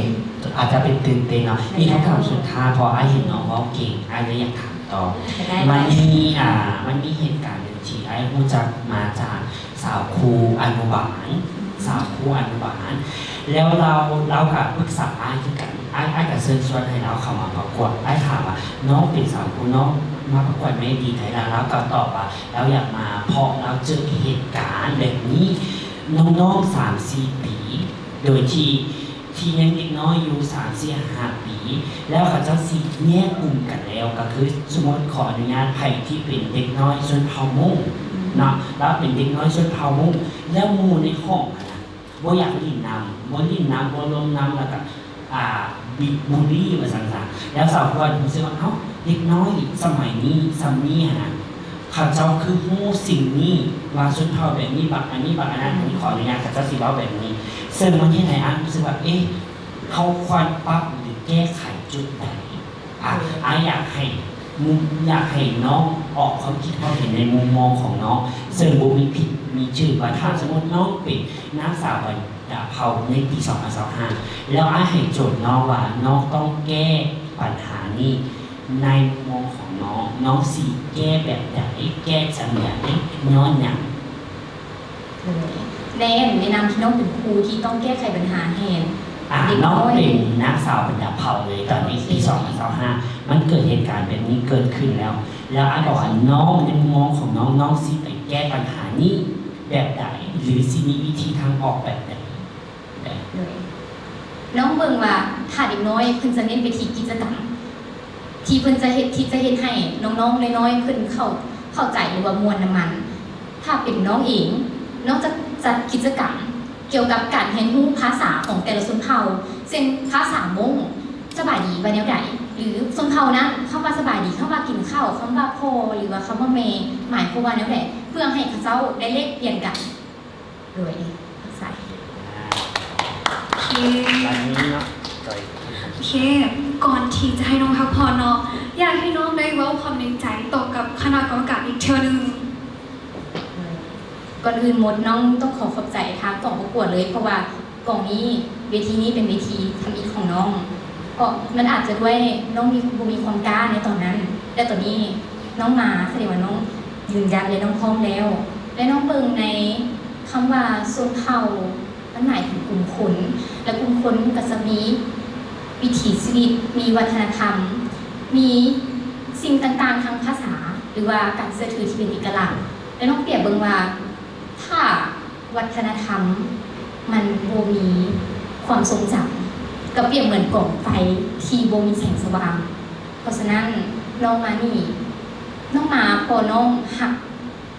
ອາດຈະເປັນຕື່ນເຕັ້ນເນາະ. ມີຄຳຖາມສຸດທ້າຍ, ເພາະອ້າຍເຫັນນ້ອງເວົ້າເກັ່ງ, ອ້າຍເລີຍຢາກຖາມຕໍ່. ໄດ້. ມັນມີ ອາ ມັນມີເຫດການໜຶ່ງທີ່ອ້າຍຮູ້ຈັກມາຈາກ ສາວຄູອະນຸບານ, ອືມ ສາວຄູອະນຸບານ ແລ້ວລາວ ລາວກໍປຶກສາອ້າຍຄືກັນ, ອ້າຍ ອ້າຍກໍເຊີນຊວນໃຫ້ລາວເຂົ້າມາປະກວດ. ອ້າຍຖາມວ່າ ນ້ອງເປັນສາວຄູ, ນ້ອງມາປະກວດແມ່ນດີແທ້ລະ? ລາວກໍຕອບວ່າ ລາວຢາກມາ ເພາະລາວເຈີເຫດການແບບນີ້ ນ້ອງໆ ສາມສີ່ປີ ໂດຍທີ່ ທີ່ຍັງເດັກນ້ອຍຢູ່ ສາມສີ່ຫ້າປີ ແລ້ວເຂົາເຈົ້າຊິແຍກກຸ່ມກັນແລ້ວ, ກໍຄືສົມມຸດ ຂໍອະນຸຍາດ ໃຜທີ່ເປັນເດັກນ້ອຍຊົນເຜົ່າມົ້ງເນາະ, ລາວເປັນເດັກນ້ອຍຊົນເຜົ່າມົ້ງ ແລ້ວໝູ່ໃນຫ້ອງຫັ້ນນະ ບໍ່ຢາກຫຼິ້ນນຳ, ບໍ່ຫຼິ້ນນຳ, ບໍ່ລົມນຳ, ແລ້ວກໍ ອາ ບິ ບູລີວ່າຊັ້ນຊະ. ແລ້ວສາວຂວັນຮູ້ສຶກວ່າ ເອົ້າ ເດັກນ້ອຍສະໄໝນີ້ ສ່ຳນີ້ຫັ້ນນະ ເຂົາເຈົ້າຄືຮູ້ສິ່ງນີ້ວ່າຊົນເຜົ່າແບບນີ້ ບັກອັນນີ້ ບັກອັນນັ້ນ ອັນນີ້ ຂໍອະນຸຍາດ ເຂົາເຈົ້າຊິເວົ້າແບບນີ້. ເຊິ່ງມັນເຮັດໃຫ້ອ້າຍຮູ້ສຶກວ່າ ເອະ ເຮົາຄວນປັບ ຫຼື ແກ້ໄຂຈຸດໃດ? ອາ ເອີ ອ້າຍຢາກໃຫ້ມຸມ ຢາກໃຫ້ນ້ອງອອກຄວາມຄິດຄວາມເຫັນໃນມຸມມອງຂອງນ້ອງ ເຊິ່ງບໍ່ມີຜິດມີຖືກ ວ່າຖ້າສົມມຸດນ້ອງເປັນນາງສາວບັນດາເຜົ່າໃນປີສອງພັນຊາວຫ້າ ແລ້ວອ້າຍໃຫ້ໂຈດນ້ອງວ່າ ນ້ອງຕ້ອງແກ້ບັນຫານີ້ ໃນມຸມມອງຂອງນ້ອງ ນ້ອງຊິແກ້ແບບໃດ ແກ້ຈັ່ງໃດ ຍ້ອນຫຍັງ? ໂດຍ ໃນ ໃນນາມທີ່ນ້ອງເປັນຄູທີ່ຕ້ອງແກ້ໄຂບັນຫາແທນ ອາ ເດັກນ້ອຍ ນ້ອງເປັນນາງສາວບັນດາເຜົ່າເລີຍ ຕອນນີ້ປີສອງພັນຊາວຫ້າ ມັນເກີດເຫດການແບບນີ້ເກີດຂຶ້ນແລ້ວ ແລ້ວອ້າຍບອກວ່າ ນ້ອງ ໃນມຸມມອງຂອງນ້ອງ ນ້ອງຊິໄປແກ້ບັນຫານີ້ແບບໃດ ຫຼື ຊິມີວິທີທາງອອກແບບໃດ? ໂດຍ ນ້ອງເບິ່ງວ່າ ຖ້າເດັກນ້ອຍເພິ່ນຈະເນັ້ນໄປທີ່ກິດຈະກຳ ທີ່ເພິ່ນຈະເຮັດ ທີ່ຈະເຮັດໃຫ້ນ້ອງໆນ້ອຍໆເພິ່ນເຂົ້າ ເຂົ້າໃຈ ຫຼືວ່າມ່ວນນຳມັນ. ຖ້າເປັນນ້ອງເອງ ນ້ອງຈະຈັດກິດຈະກຳກ່ຽວກັບການຮຽນຮູ້ພາສາຂອງແຕ່ລະຊົນເຜົ່າ ເຊັ່ນ ພາສາມົ້ງ ສະບາຍດີວ່າແນວໃດ ຫຼືຊົນເຜົ່ານັ້ນ ຄຳວ່າສະບາຍດີ ຄຳວ່າກິນເຂົ້າ ຄຳວ່າພໍ່ ຫຼືວ່າຄຳວ່າແມ່ ໝາຍຄວາມວ່າແນວໃດ ເພື່ອໃຫ້ເຂົາເຈົ້າໄດ້ແລກປ່ຽນກັນ. ໂດຍ ໃສ່ ໂອເຄ ຕອນນີ້ເນາະ ໂອເຄ ກ່ອນທີ່ຈະໃຫ້ນ້ອງພັກຜ່ອນເນາະ ຢາກໃຫ້ນ້ອງໄດ້ເວົ້າຄວາມໃນໃຈຕໍ່ກັບຄະນະກຳມະການອີກເທື່ອໜຶ່ງ. ກ່ອນອື່ນໝົດ ນ້ອງຕ້ອງຂໍຂອບໃຈທາງກອງປະກວດເລີຍ ເພາະວ່າກອງນີ້ ເວທີນີ້ເປັນເວທີທຳອິດຂອງນ້ອງ ເພາະມັນອາດຈະດ້ວຍນ້ອງມີ ບໍ່ມີຄວາມກ້າໃນຕອນນັ້ນ ແຕ່ຕອນນີ້ນ້ອງມາ ສະແດງວ່ານ້ອງຢືນຢັດ ແລະ ນ້ອງພ້ອມແລ້ວ ແລະ ນ້ອງເບິ່ງໃນຄຳວ່າຊົນເຜົ່າ ມັນໝາຍເຖິງກຸ່ມຄົນ ແລະ ກຸ່ມຄົນກໍຈະມີວິຖີຊີວິດ ມີວັດທະນະທຳ ມີສິ່ງຕ່າງໆ ທາງພາສາ ຫຼືວ່າການເຊື່ອຖືທີ່ເປັນເອກະລັກ ແລະ ນ້ອງປຽບເບິ່ງວ່າ ຖ້າວັດທະນະທຳມັນບໍ່ມີຄວາມຊົງຈຳ ກໍປຽບເໝືອນກອງໄຟທີ່ບໍ່ມີແສງສະຫວ່າງ. ເພາະສະນັ້ນ ນ້ອງມານີ້ ນ້ອງມາເພາະນ້ອງຮັກ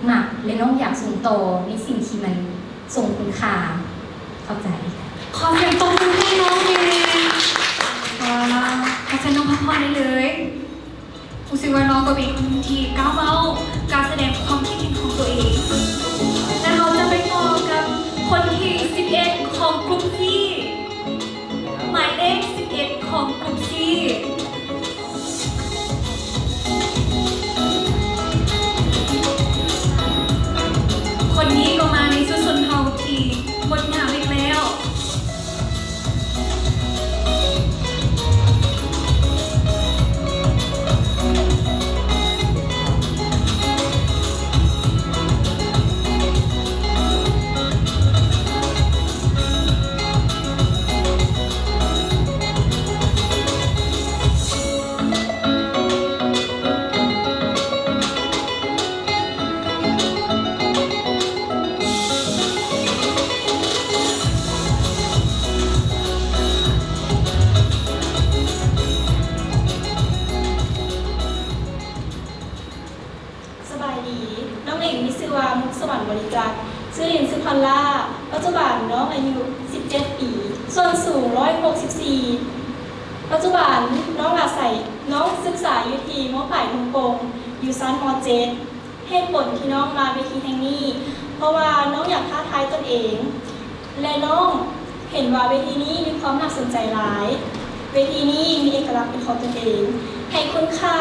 ມັກ ແລະ ນ້ອງຢາກສົ່ງຕໍ່ໃນສິ່ງທີ່ມັນຊົງຄຸນຄ່າ. ຂອບໃຈ. ຂໍສຽງຕົບມືໃຫ້ນ້ອງແດ່. ວ້າວ ຂໍເຊີນນ້ອງພັກຜ່ອນໄດ້ເລີຍ. ຮູ້ສຶກວ່ານ້ອງກໍເປັນຄົນທີ່ກ້າເວົ້າ, ກ້າສະແດງຄວາມຄິດເຫັນຂອງຕົວເອງ. ແລະ ເຮົາຈະໄປຕໍ່ກັບຄົນທີສິບເອັດຂອງກຸ່ມ C. ໝາຍເລກສິບເອັດຂອງກຸ່ມ C. ຄົນນີ້ກໍມາໃນຊຸດຊົນເຜົ່າທີ່ງົດງາມອີກແລ້ວ. ສະບາຍດີ, ນ້ອງເອງມີຊື່ວ່າ ມຸກສະຫວັນ ບໍລິຈັກ, ຊື່ຫຼິ້ນຊື່ພອນລາ, ປັດຈຸບັນນ້ອງອາຍຸສິບເຈັດປີ, ສ່ວນສູງຮ້ອຍຫົກສິບສີ່. ປັດຈຸບັນນ້ອງອາໄສ, ນ້ອງສຶກສາຢູ່ທີ່ ມ.ປາຍທົ່ງປົງ ຢູ່ຊັ້ນ ມ.ເຈັດ. ເຫດຜົນທີ່ນ້ອງມາເວທີແຫ່ງນີ້ ເພາະວ່ານ້ອງຢາກທ້າທາຍຕົນເອງ ແລະ ນ້ອງເຫັນວ່າເວທີນີ້ມີຄວາມໜ້າສົນໃຈຫຼາຍ. ເວທີນີ້ມີເອກະລັກເປັນຂອງຕົນເອງ, ໃຫ້ຄຸນຄ່າ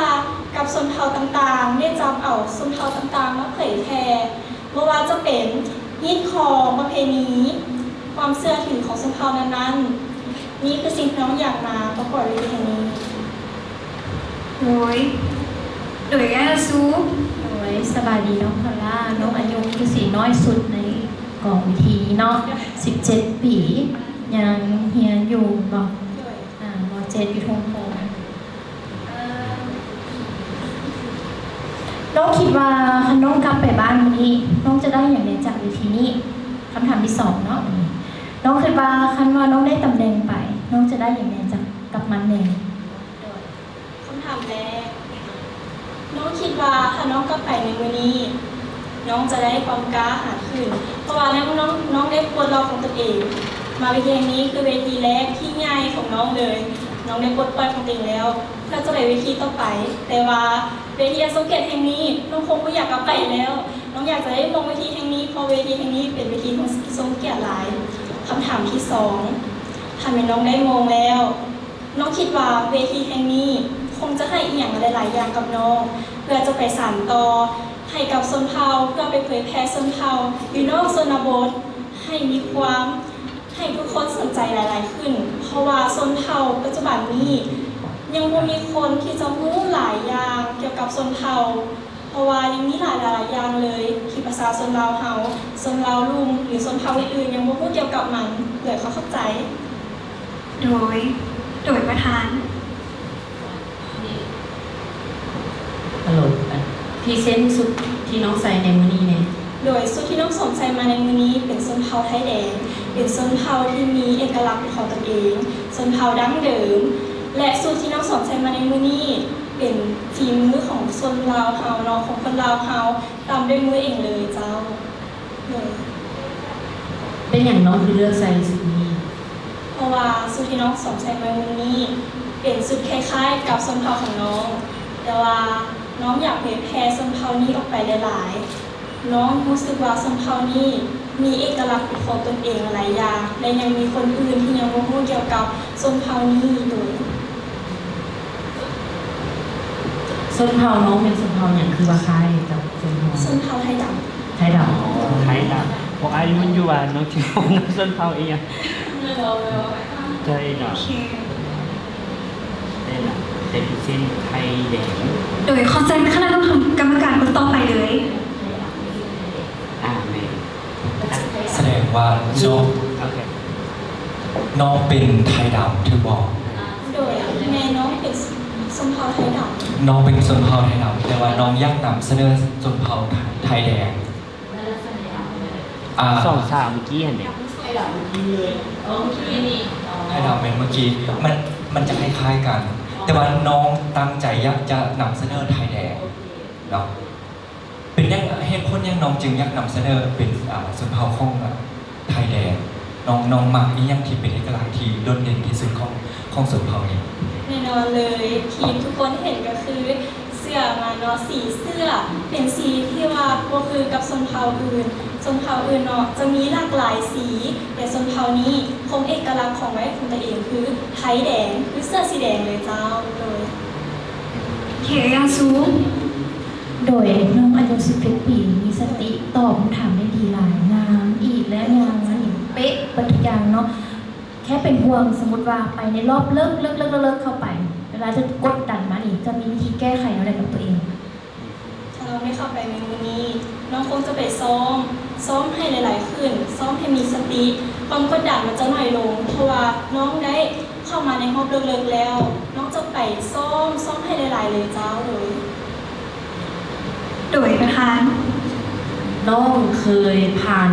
ກັບຊົນເຜົ່າຕ່າງໆ, ໄດ້ຈັບເອົາຊົນເຜົ່າຕ່າງໆມາເຜີຍແຜ່, ບໍ່ວ່າຈະເປັນຮີດຄອງ, ປະເພນີ, ຄວາມເຊື່ອຖືຂອງຊົນເຜົ່ານັ້ນໆ. ນີ້ຄືສິ່ງທີ່ນ້ອງຢາກມາປະກວດເວທີແຫ່ງນີ້. ໂດຍ ໂດຍ ອ້າຍອາຊູ. ໂດຍ ສະບາຍດີນ້ອງພອນລາ, ນ້ອງອາຍຸຄືຊິນ້ອຍສຸດໃນກອງເວທີນີ້ເນາະ, ສິບເຈັດປີ, ຍັງຮຽນຢູ່ບໍ່? ໂດຍ ອ່າ ມໍເຈັດ ຢູ່ທົ່ງໂພງ. ນ້ອງຄິດວ່າຄັນນ້ອງກັບໄປບ້ານມື້ນີ້ ນ້ອງຈະໄດ້ຫຍັງແດ່ຈາກເວທີນີ້? ຄຳຖາມທີສອງເນາະ, ນ້ອງຄິດວ່າຄັນວ່ານ້ອງໄດ້ຕຳແໜ່ງໄປ ນ້ອງຈະໄດ້ຫຍັງແດ່ຈາກ ກັບມັນແດ່? ໂດຍ ຄຳຖາມແລກ, ນ້ອງຄິດວ່າຖ້ານ້ອງກັບໄປໃນມື້ນີ້ ນ້ອງຈະໄດ້ຄວາມກ້າຫານຂຶ້ນ, ເພາະວ່ານ້ອງ ນ້ອງ ນ້ອງໄດ້ປົດລັອກຂອງຕົນເອງ. ມາເວທີແຫ່ງນີ້ຄືເວທີແລກທີ່ໃຫຍ່ຂອງນ້ອງເລີຍ, ນ້ອງໄດ້ປົດປ່ອຍຂອງຕົວເອງແລ້ວ ເພື່ອຈະໄປເວທີຕໍ່ໄປ. ແຕ່ວ່າເວທີອັນຊົງກຽດແຫ່ງນີ້ ນ້ອງຄົງບໍ່ຢາກກັບໄປແລ້ວ, ນ້ອງຢາກຈະໄດ້ມອງເວທີແຫ່ງນີ້ ເພາະເວທີແຫ່ງນີ້ເປັນເວທີທີ່ຊົງກຽດຫຼາຍ. ຄຳຖາມທີສອງ, ຖ້າແມ່ນນ້ອງໄດ້ມອງແລ້ວ ນ້ອງຄິດວ່າເວທີແຫ່ງນີ້ຄົງຈະໃຫ້ອີ່ຫຍັງຫຼາຍໆຢ່າງກັບນ້ອງ ເພື່ອຈະໄປສານຕໍ່ໃຫ້ກັບຊົນເຜົ່າ ເພື່ອໄປເຜີຍແຜ່ຊົນເຜົ່າຢູ່ນອກຊົນນະບົດ ໃຫ້ມີຄວາມ ໃຫ້ທຸກຄົນສົນໃຈຫຼາຍໆຂຶ້ນ, ເພາະວ່າຊົນເຜົ່າປັດຈຸບັນນີ້ຍັງບໍ່ມີຄົນທີ່ຈະຮູ້ຫຼາຍຢ່າງກ່ຽວກັບຊົນເຜົ່າ, ເພາະວ່າຍັງມີຫຼາຍໆຢ່າງເລີຍທີ່ປະຊາຊົນລາວເຮົາ, ຊົນລາວລຸ່ມ ຫຼື ຊົນເຜົ່າອື່ນໆຍັງບໍ່ຮູ້ກ່ຽວກັບມັນ. ໂດຍ ຂໍຂອບໃຈ. ໂດຍ ໂດຍປະທານ. ຮັລໂຫຼ ອັນ ພຣີເຊັນຊຸດທີ່ນ້ອງໃສ່ໃນມື້ນີ້ແດ່. ໂດຍ ຊຸດທີ່ນ້ອງສວມໃສ່ມາໃນມື້ນີ້ເປັນຊົນເຜົ່າໄທແດງ, ເປັນຊົນເຜົ່າທີ່ມີເອກະລັກເປັນຂອງຕົນເອງ, ຊົນເຜົ່າດັ້ງເດີມ ແລະ ຊຸດທີ່ນ້ອງສວມໃສ່ມາໃນມື້ນີ້ເປັນຝີມືຂອງຊົນລາວເຮົາເນາະ, ຂອງຄົນລາວເຮົາ ຕຳດ້ວຍມືເອງເລີຍເຈົ້າ. ໂດຍ ເປັນຫຍັງນ້ອງຄືເລືອກໃສ່ຊຸດນີ້? ເພາະວ່າຊຸດທີ່ນ້ອງສວມໃສ່ມາມື້ນີ້ເປັນຊຸດຄ້າຍໆກັບຊົນເຜົ່າຂອງນ້ອງ, ແຕ່ວ່ານ້ອງຢາກເຜີຍແຜ່ຊົນເຜົ່ານີ້ອອກໄປຫຼາຍໆ. ນ້ອງຮູ້ສຶກວ່າຊົນເຜົ່ານີ້ມີເອກະລັກເປັນຂອງຕົນເອງຫຼາຍຢ່າງ ແລະ ຍັງມີຄົນອື່ນທີ່ຍັງບໍ່ຮູ້ກ່ຽວກັບຊົນເຜົ່ານີ້. ໂດຍ ຊົນເຜົ່ານ້ອງແມ່ນຊົນເຜົ່າຫຍັງ ຄືວ່າຄ້າຍກັບຊົນເຜົ່າ? ຊົນເຜົ່າໄທດຳ. ໄທດຳ. ອໍ ໄທດຳ. ບໍ່ອາຍມັນຢູ່ວ່ານ້ອງຊິເວົ້ານຳຊົນເຜົ່າອີ່ຫຍັງ? ໄທດຳ. ໂອເຄ ໄທດຳ ແຕ່ເປັນເຊັ່ນໄທແດງ. ໂດຍ ຂໍເຊີນຄະນະກຳມະການຄົນຕໍ່ໄປເລີຍ. ອາ ແມ່ນ. ສະແດງວ່ານ້ອງ ໂອເຄ ນ້ອງເປັນໄທດຳຖືກບໍ່? ໂດຍ ແມ່ນ້ອງເປັນຊົນເຜົ່າໄທດຳ. ນ້ອງເປັນຊົນເຜົ່າໄທດຳ ແຕ່ວ່ານ້ອງຢາກນຳສະເໜີຊົນເຜົ່າໄທແດງ. ອາ ສອງສາວມື້ກີ້ຫັ້ນເດ. ໄທດຳແມ່ນມື້ກີ້ ມັນ ມັນຈະຄ້າຍໆກັນ ແຕ່ວ່ານ້ອງຕັ້ງໃຈຢາກຈະນຳສະເໜີໄທແດງເນາະ. ເປັນຫຍັງ ເຫດຜົນຫຍັງນ້ອງຈຶ່ງຢາກນຳສະເໜີເປັນ ອາ ຊົນເຜົ່າຂອງ ອາ ໄທແດງ? ນ້ອງ ນ້ອງມັກອີ່ຫຍັງທີ່ເປັນເອກະລັກທີ່ໂດດເດັ່ນທີ່ສຸດຂອງ ຂອງຊົນເຜົ່ານີ້? ແນ່ນອນເລີຍ ທີ່ທຸກຄົນເຫັນກໍຄືເສື້ອມັນເນາະ, ສີເສື້ອເປັນສີທີ່ວ່າບໍ່ຄືກັບຊົນເຜົ່າອື່ນ. ຊົນເຜົ່າອື່ນເນາະ ຈະມີຫຼາກຫຼາຍສີ, ແຕ່ຊົນເຜົ່ານີ້ຄົງເອກະລັກຂອງໄວ້ຂອງຕົວເອງ ຄືໄທແດງ ຄືເສື້ອສີແດງເລີຍເຈົ້າ. ໂດຍ ໂອເຄ ຢາງສູງ. ໂດຍ ນ້ອງອາຍຸສິບເຈັດປີ ມີສະຕິ ຕອບຄຳຖາມໄດ້ດີຫຼາຍ, ງາມອີກ ແລະ ຍ່າງມານີ້ເປະເບິດທຸກຢ່າງເນາະ. ແຄ່ເປັນຫ່ວງ ສົມມຸດວ່າໄປໃນລອບເລິກໆໆໆເຂົ້າໄປ ເວລາຈະກົດດັນມານີ້ ຈະມີວິທີແກ້ໄຂແນວໃດກັບຕົວເອງ? ຖ້ານ້ອງໄດ້ເຂົ້າໄປໃນມື້ນີ້ ນ້ອງຄົງຈະໄປຊ້ອມ, ຊ້ອມໃຫ້ຫຼາຍໆຂຶ້ນ, ຊ້ອມໃຫ້ມີສະຕິ, ຄວາມກົດດັນມັນຈະໜ້ອຍລົງ ເພາະວ່ານ້ອງໄດ້ເຂົ້າມາໃນຮອບເລິກໆແລ້ວ. ນ້ອງຈະໄປຊ້ອມ, ຊ້ອມໃຫ້ຫຼາຍໆເລີຍເຈົ້າ. ໂດຍ ໂດຍປະທານ. ນ້ອງເຄີຍຜ່ານ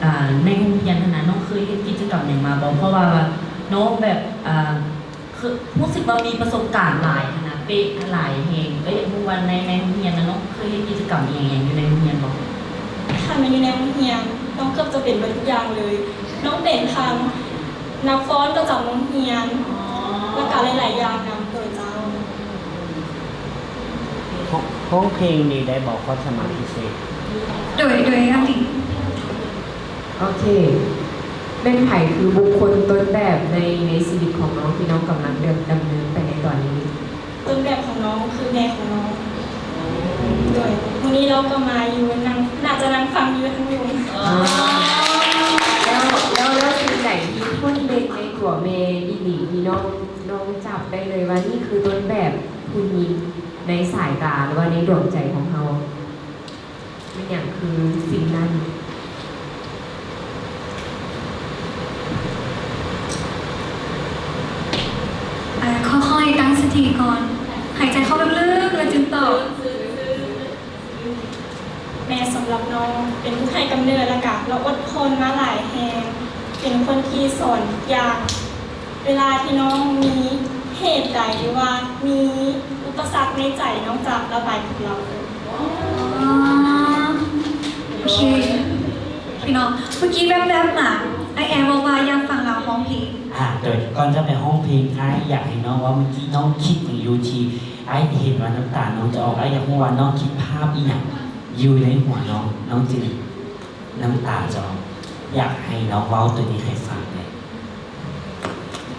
ອາ ໃນໂຮງຮຽນຫັ້ນນະ ນ້ອງເຄີຍເຮັດກິດຈະກຳຫຍັງມາບໍ່? ເພາະວ່ານ້ອງແບບ ອາ ຄື ຮູ້ສຶກວ່າມີປະສົບການຫຼາຍຫັ້ນນະ ເປະຫຼາຍແຮງ. ເອີຍ ຢາກຮູ້ວ່າໃນ ໃນໂຮງຮຽນນະ ນ້ອງເຄີຍເຮັດກິດຈະກຳອີ່ຫຍັງແດ່ຢູ່ໃນໂຮງຮຽນບໍ່? ຄັນແມ່ນຢູ່ໃນໂຮງຮຽນ ນ້ອງເກືອບຈະເປັນເບິດທຸກຢ່າງເລີຍ. ນ້ອງເປັນທັງນັກຟ້ອນປະຈຳໂຮງຮຽນ ອໍ ແລ້ວກະຫຼາຍໆຢ່າງນຳ. ໂດຍເຈົ້າ. ຮ້ອງ ຮ້ອງເພງນີ້ໄດ້ບໍ່? ຄວາມສາມາດພິເສດ. ໂດຍ ໂດຍ ອາ ໂອເຄ ແມ່ນໃຜຄືບຸກຄົນຕົ້ນແບບໃນ ໃນຊີວິດຂອງນ້ອງທີ່ນ້ອງກຳລັງດຳ ດຳເນີນໄປໃນຕອນນີ້? ຕົ້ນແບບຂອງນ້ອງຄືແມ່ຂອງນ້ອງ. ໂດຍ ມື້ນີ້ລາວກໍມາຢູ່ ນັ່ງ ໜ້າຈະນັ່ງຟັງຢູ່ທາງລຸ່ມ. ອໍ ແລ້ວ ແລ້ວ ແລ້ວສິ່ງໃດທີ່ໂດດເດັ່ນໃນຕົວແມ່ອີ່ຫຼີ ທີ່ນ້ອງ ນ້ອງຈັບໄດ້ເລີຍວ່ານີ້ຄືຕົ້ນແບບຜູ້ຍິງໃນສາຍຕາ ຫຼືວ່າໃນດວງໃຈຂອງເຮົາ? ແມ່ນຫຍັງຄືສິ່ງນັ້ນ? ອາ ຄ່ອຍໆຕັ້ງສະຕິກ່ອນ ຫາຍໃຈເຂົ້າເລິກໆ ແລ້ວຈຶ່ງຕອບ. ແມ່ສຳລັບນ້ອງເປັນຜູ້ໃຫ້ກຳເນີດ ແລ້ວກະລາວອົດທົນມາຫຼາຍແຮງ ເປັນຄົນທີ່ສອນທຸກຢ່າງ. ເວລາທີ່ນ້ອງມີເຫດໃດ ຫຼືວ່າມີອຸປະສັກໃນໃຈ ນ້ອງຈະລະບາຍກັບລາວ. ອໍ ໂອເຄ ພີ່ນ້ອງ ເມື່ອກີ້ແວບໆມາ ອ້າຍແອນບອກວ່າຢາກຟັງລາວຮ້ອງເພງ. ອາ ໂດຍ ກ່ອນຈະໄປຮ້ອງເພງ ອ້າຍຢາກໃຫ້ນ້ອງເວົ້າ ເມື່ອກີ້ນ້ອງຄິດຫຍັງຢູ່ທີ່ອ້າຍເຫັນວ່ານ້ຳຕານ້ອງຈະອອກ ອ້າຍຢາກຮູ້ວ່ານ້ອງຄິດພາບອີ່ຫຍັງຢູ່ໃນຫົວນ້ອງ ນ້ອງຈຶ່ງ ນ້ຳຕາຈະອອກ ຢາກໃຫ້ນ້ອງເວົ້າໂຕນີ້ໃຫ້ຟັງແດ່.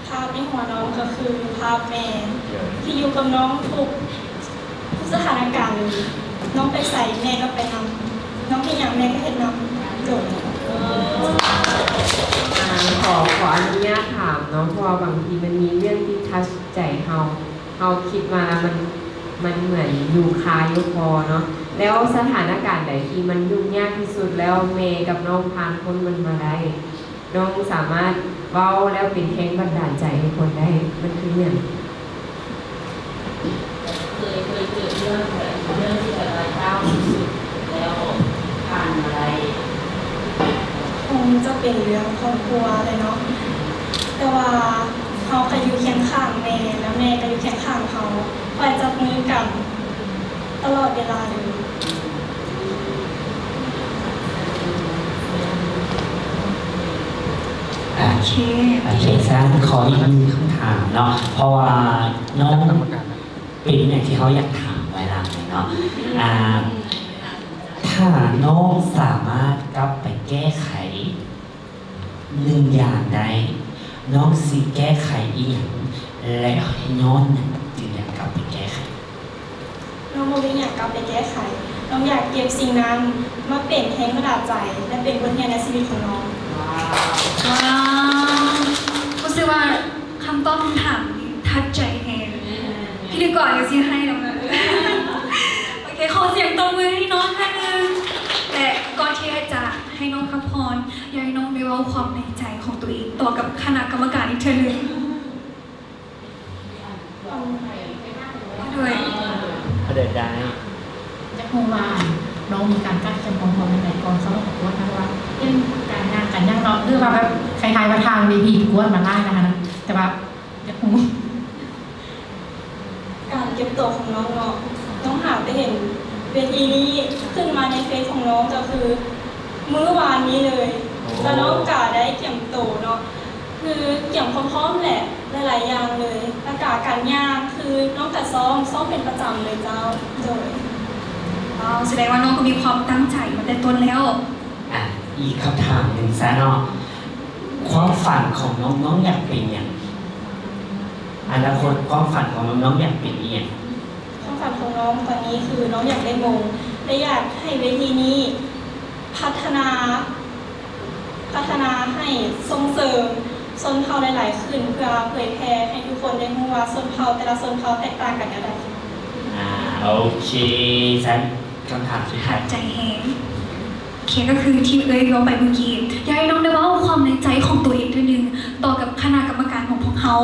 ພາບໃນຫົວນ້ອງກໍຄືພາບແມ່ທີ່ຢູ່ກັບນ້ອງທຸກ ທຸກສະຖານະການເລີຍ. ນ້ອງໄປໃສແມ່ກໍໄປນຳ, ນ້ອງເຮັດຫຍັງແມ່ກໍເຮັດນຳ. ໂດຍ ອາ ຂໍ ຂໍອະນຸຍາດຖາມເນາະ ເພາະວ່າບາງທີມັນມີເລື່ອງທີ່ທັດໃຈເຮົາ ເຮົາຄິດມາແລ້ວມັນ ມັນເໝືອນຢູ່ຄາຢູ່ຄໍເນາະ. ແລ້ວສະຖານະການໃດທີ່ມັນຫຍຸ້ງຍາກທີ່ສຸດ ແລ້ວແມ່ກັບນ້ອງຜ່ານພົ້ນມັນມາໄດ້? ນ້ອງສາມາດເວົ້າແລ້ວເປັນແຮງບັນດານໃຈໃຫ້ຄົນໄດ້ ມັນຄືຫຍັງ? ເຄີຍ ເຄີຍເຈີເລື່ອງແບບ ເລື່ອງທີ່ແບບວ່າຍາກທີ່ສຸດ ແລ້ວຜ່ານມາໄດ້? ຄົງຈະເປັນເລື່ອງຄອບຄົວແຫຼະເນາະ ແຕ່ວ່າເຮົາກະຢູ່ຄຽງຂ້າງແມ່ ແລ້ວແມ່ກະຢູ່ຄຽງຂ້າງເຮົາ ຄອຍຈັບມືກັນຕະຫຼອດເວລາເລີຍ. ໂອເຄ ໂອເຄ ຊັ້ນຂໍອີກໜຶ່ງຄຳຖາມເນາະ ເພາະວ່ານ້ອງເປັນຫຍັງທີ່ເຮົາຢາກຖາມຫຼາຍໆເນາະ ອ່າ ຖ້ານ້ອງສາມາດກັບໄປແກ້ໄຂໜຶ່ງຢ່າງໄດ້ ນ້ອງຊິແກ້ໄຂອີ່ຫຍັງ ແລະ ຍ້ອນຫຍັງຈຶ່ງຢາກກັບໄປແກ້ໄຂ? ນ້ອງບໍ່ມີຫຍັງກັບໄປແກ້ໄຂ. ນ້ອງຢາກເກັບສິ່ງນັ້ນມາເປັນແຮງບັນດານໃຈ ແລະ ເປັນບົດຮຽນໃນຊີວິດຂອງນ້ອງ. ວ້າວ ຮູ້ສຶກວ່າຄຳຕອບຄຳຖາມນີ້ທັດໃຈແຮງ. ພິທີກອນກໍຊິໄຫ້ແລ້ວນະ. ໂອເຄ ຂໍສຽງຕົບມືໃຫ້ນ້ອງຄັ້ງໜຶ່ງ. ແລະ ກ່ອນທີ່ຈະໃຫ້ນ້ອງພັກຜ່ອນ ຢາກໃຫ້ນ້ອງໄດ້ເວົ້າຄວາມໃນໃຈຂອງຕົວເອງຕໍ່ກັບຄະນະກຳມະການອີກເທື່ອໜຶ່ງ. ໂດຍ ພະເດດາຍ ຢາກຮູ້ວ່ານ້ອງມີການກະກຽມຄວາມພ້ອມຈັ່ງໃດກ່ອນເຂົ້າມາປະກວດ ຫຼືວ່າເປັນການຍ່າງ ການຫຍັງເນາະ ຫຼືວ່າແບບຄ້າຍໆວ່າທາງເວທີປະກວດມາຫຼາຍນະຫັ້ນນະ ແຕ່ວ່າຢາກຮູ້ ການກຽມໂຕຂອງນ້ອງເນາະ ນ້ອງຫາກໄດ້ເຫັນເວທີນີ້ຂຶ້ນມາໃນເຟສຂອງນ້ອງ ກໍຄືມື້ວານນີ້ເລີຍ ແລ້ວນ້ອງກະໄດ້ກຽມໂຕເນາະ ຄືກຽມຄວາມພ້ອມແຫຼະ ຫຼາຍໆຢ່າງເລີຍ ແລ້ວກະການຍ່າງ ຄືນ້ອງກະຊ້ອມ ຊ້ອມເປັນປະຈຳເລີຍເຈົ້າ. ໂດຍ ວ້າວ ສະແດງວ່ານ້ອງກໍມີຄວາມຕັ້ງໃຈມາແຕ່ຕົ້ນແລ້ວ. ອ່ະ ອີກຄຳຖາມໜຶ່ງຊະເນາະ ຄວາມຝັນຂອງນ້ອງ ນ້ອງຢາກເປັນຫຍັງ? ອະນາຄົດຄວາມຝັນຂອງນ້ອງ ນ້ອງຢາກເປັນອີ່ຫຍັງ? ຄວາມຝັນຂອງນ້ອງຕອນນີ້ຄືນ້ອງຢາກໄດ້ມົງ ແລະ ຢາກໃຫ້ເວທີນີ້ພັດທະນາ ພັດທະນາໃຫ້ສົ່ງເສີມຊົນເຜົ່າຫຼາຍໆຂຶ້ນ ເພື່ອເຜີຍແຜ່ໃຫ້ທຸກຄົນໄດ້ຮູ້ວ່າຊົນເຜົ່າແຕ່ລະຊົນເຜົ່າແຕກຕ່າງກັນແນວໃດ. ອ່າ ໂອເຄ ຊັ້ນຄຳຖາມສຸດທ້າຍ ໃຈແຮງ. ໂອເຄ ກໍຄືທີ່ເອື້ອຍເວົ້າໄປມື້ກີ້ ຢາກໃຫ້ນ້ອງໄດ້ເວົ້າຄວາມໃນໃຈຂອງຕົວເອງເທື່ອໜຶ່ງ ຕໍ່ກັບຄະນະກຳມະການຂອງພວກເຮົາ.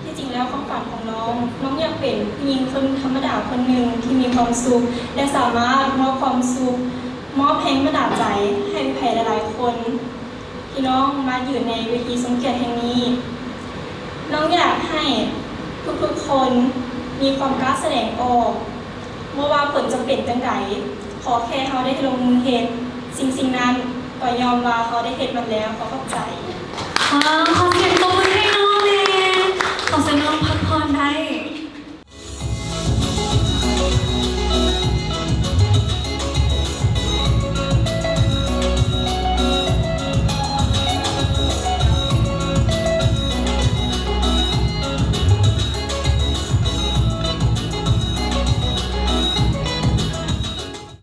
ທີ່ຈິງແລ້ວຄວາມຝັນຂອງນ້ອງ ນ້ອງຢາກເປັນຜູ້ຍິງຄົນທຳມະດາຄົນໜຶ່ງທີ່ມີຄວາມສຸກ ແລະ ສາມາດມອບຄວາມສຸກ ມອບແຮງບັນດານໃຈໃຫ້ໃຜຫຼາຍໆຄົນ ທີ່ນ້ອງມາຢືນໃນເວທີຊົງກຽດແຫ່ງນີ້. ນ້ອງຢາກໃຫ້ທຸກໆຄົນມີຄວາມກ້າສະແດງອອກ ບໍ່ວ່າຜົນຈະເປັນຈັ່ງໃດ ຂໍແຄ່ເຮົາໄດ້ລົງມືເຮັດ ສິ່ງໆນັ້ນກໍຍອມວ່າເຮົາໄດ້ເຮັດມັນແລ້ວ. ຂໍຂອບໃຈ. ວ້າວ ຂໍສຽງຕົບມືໃຫ້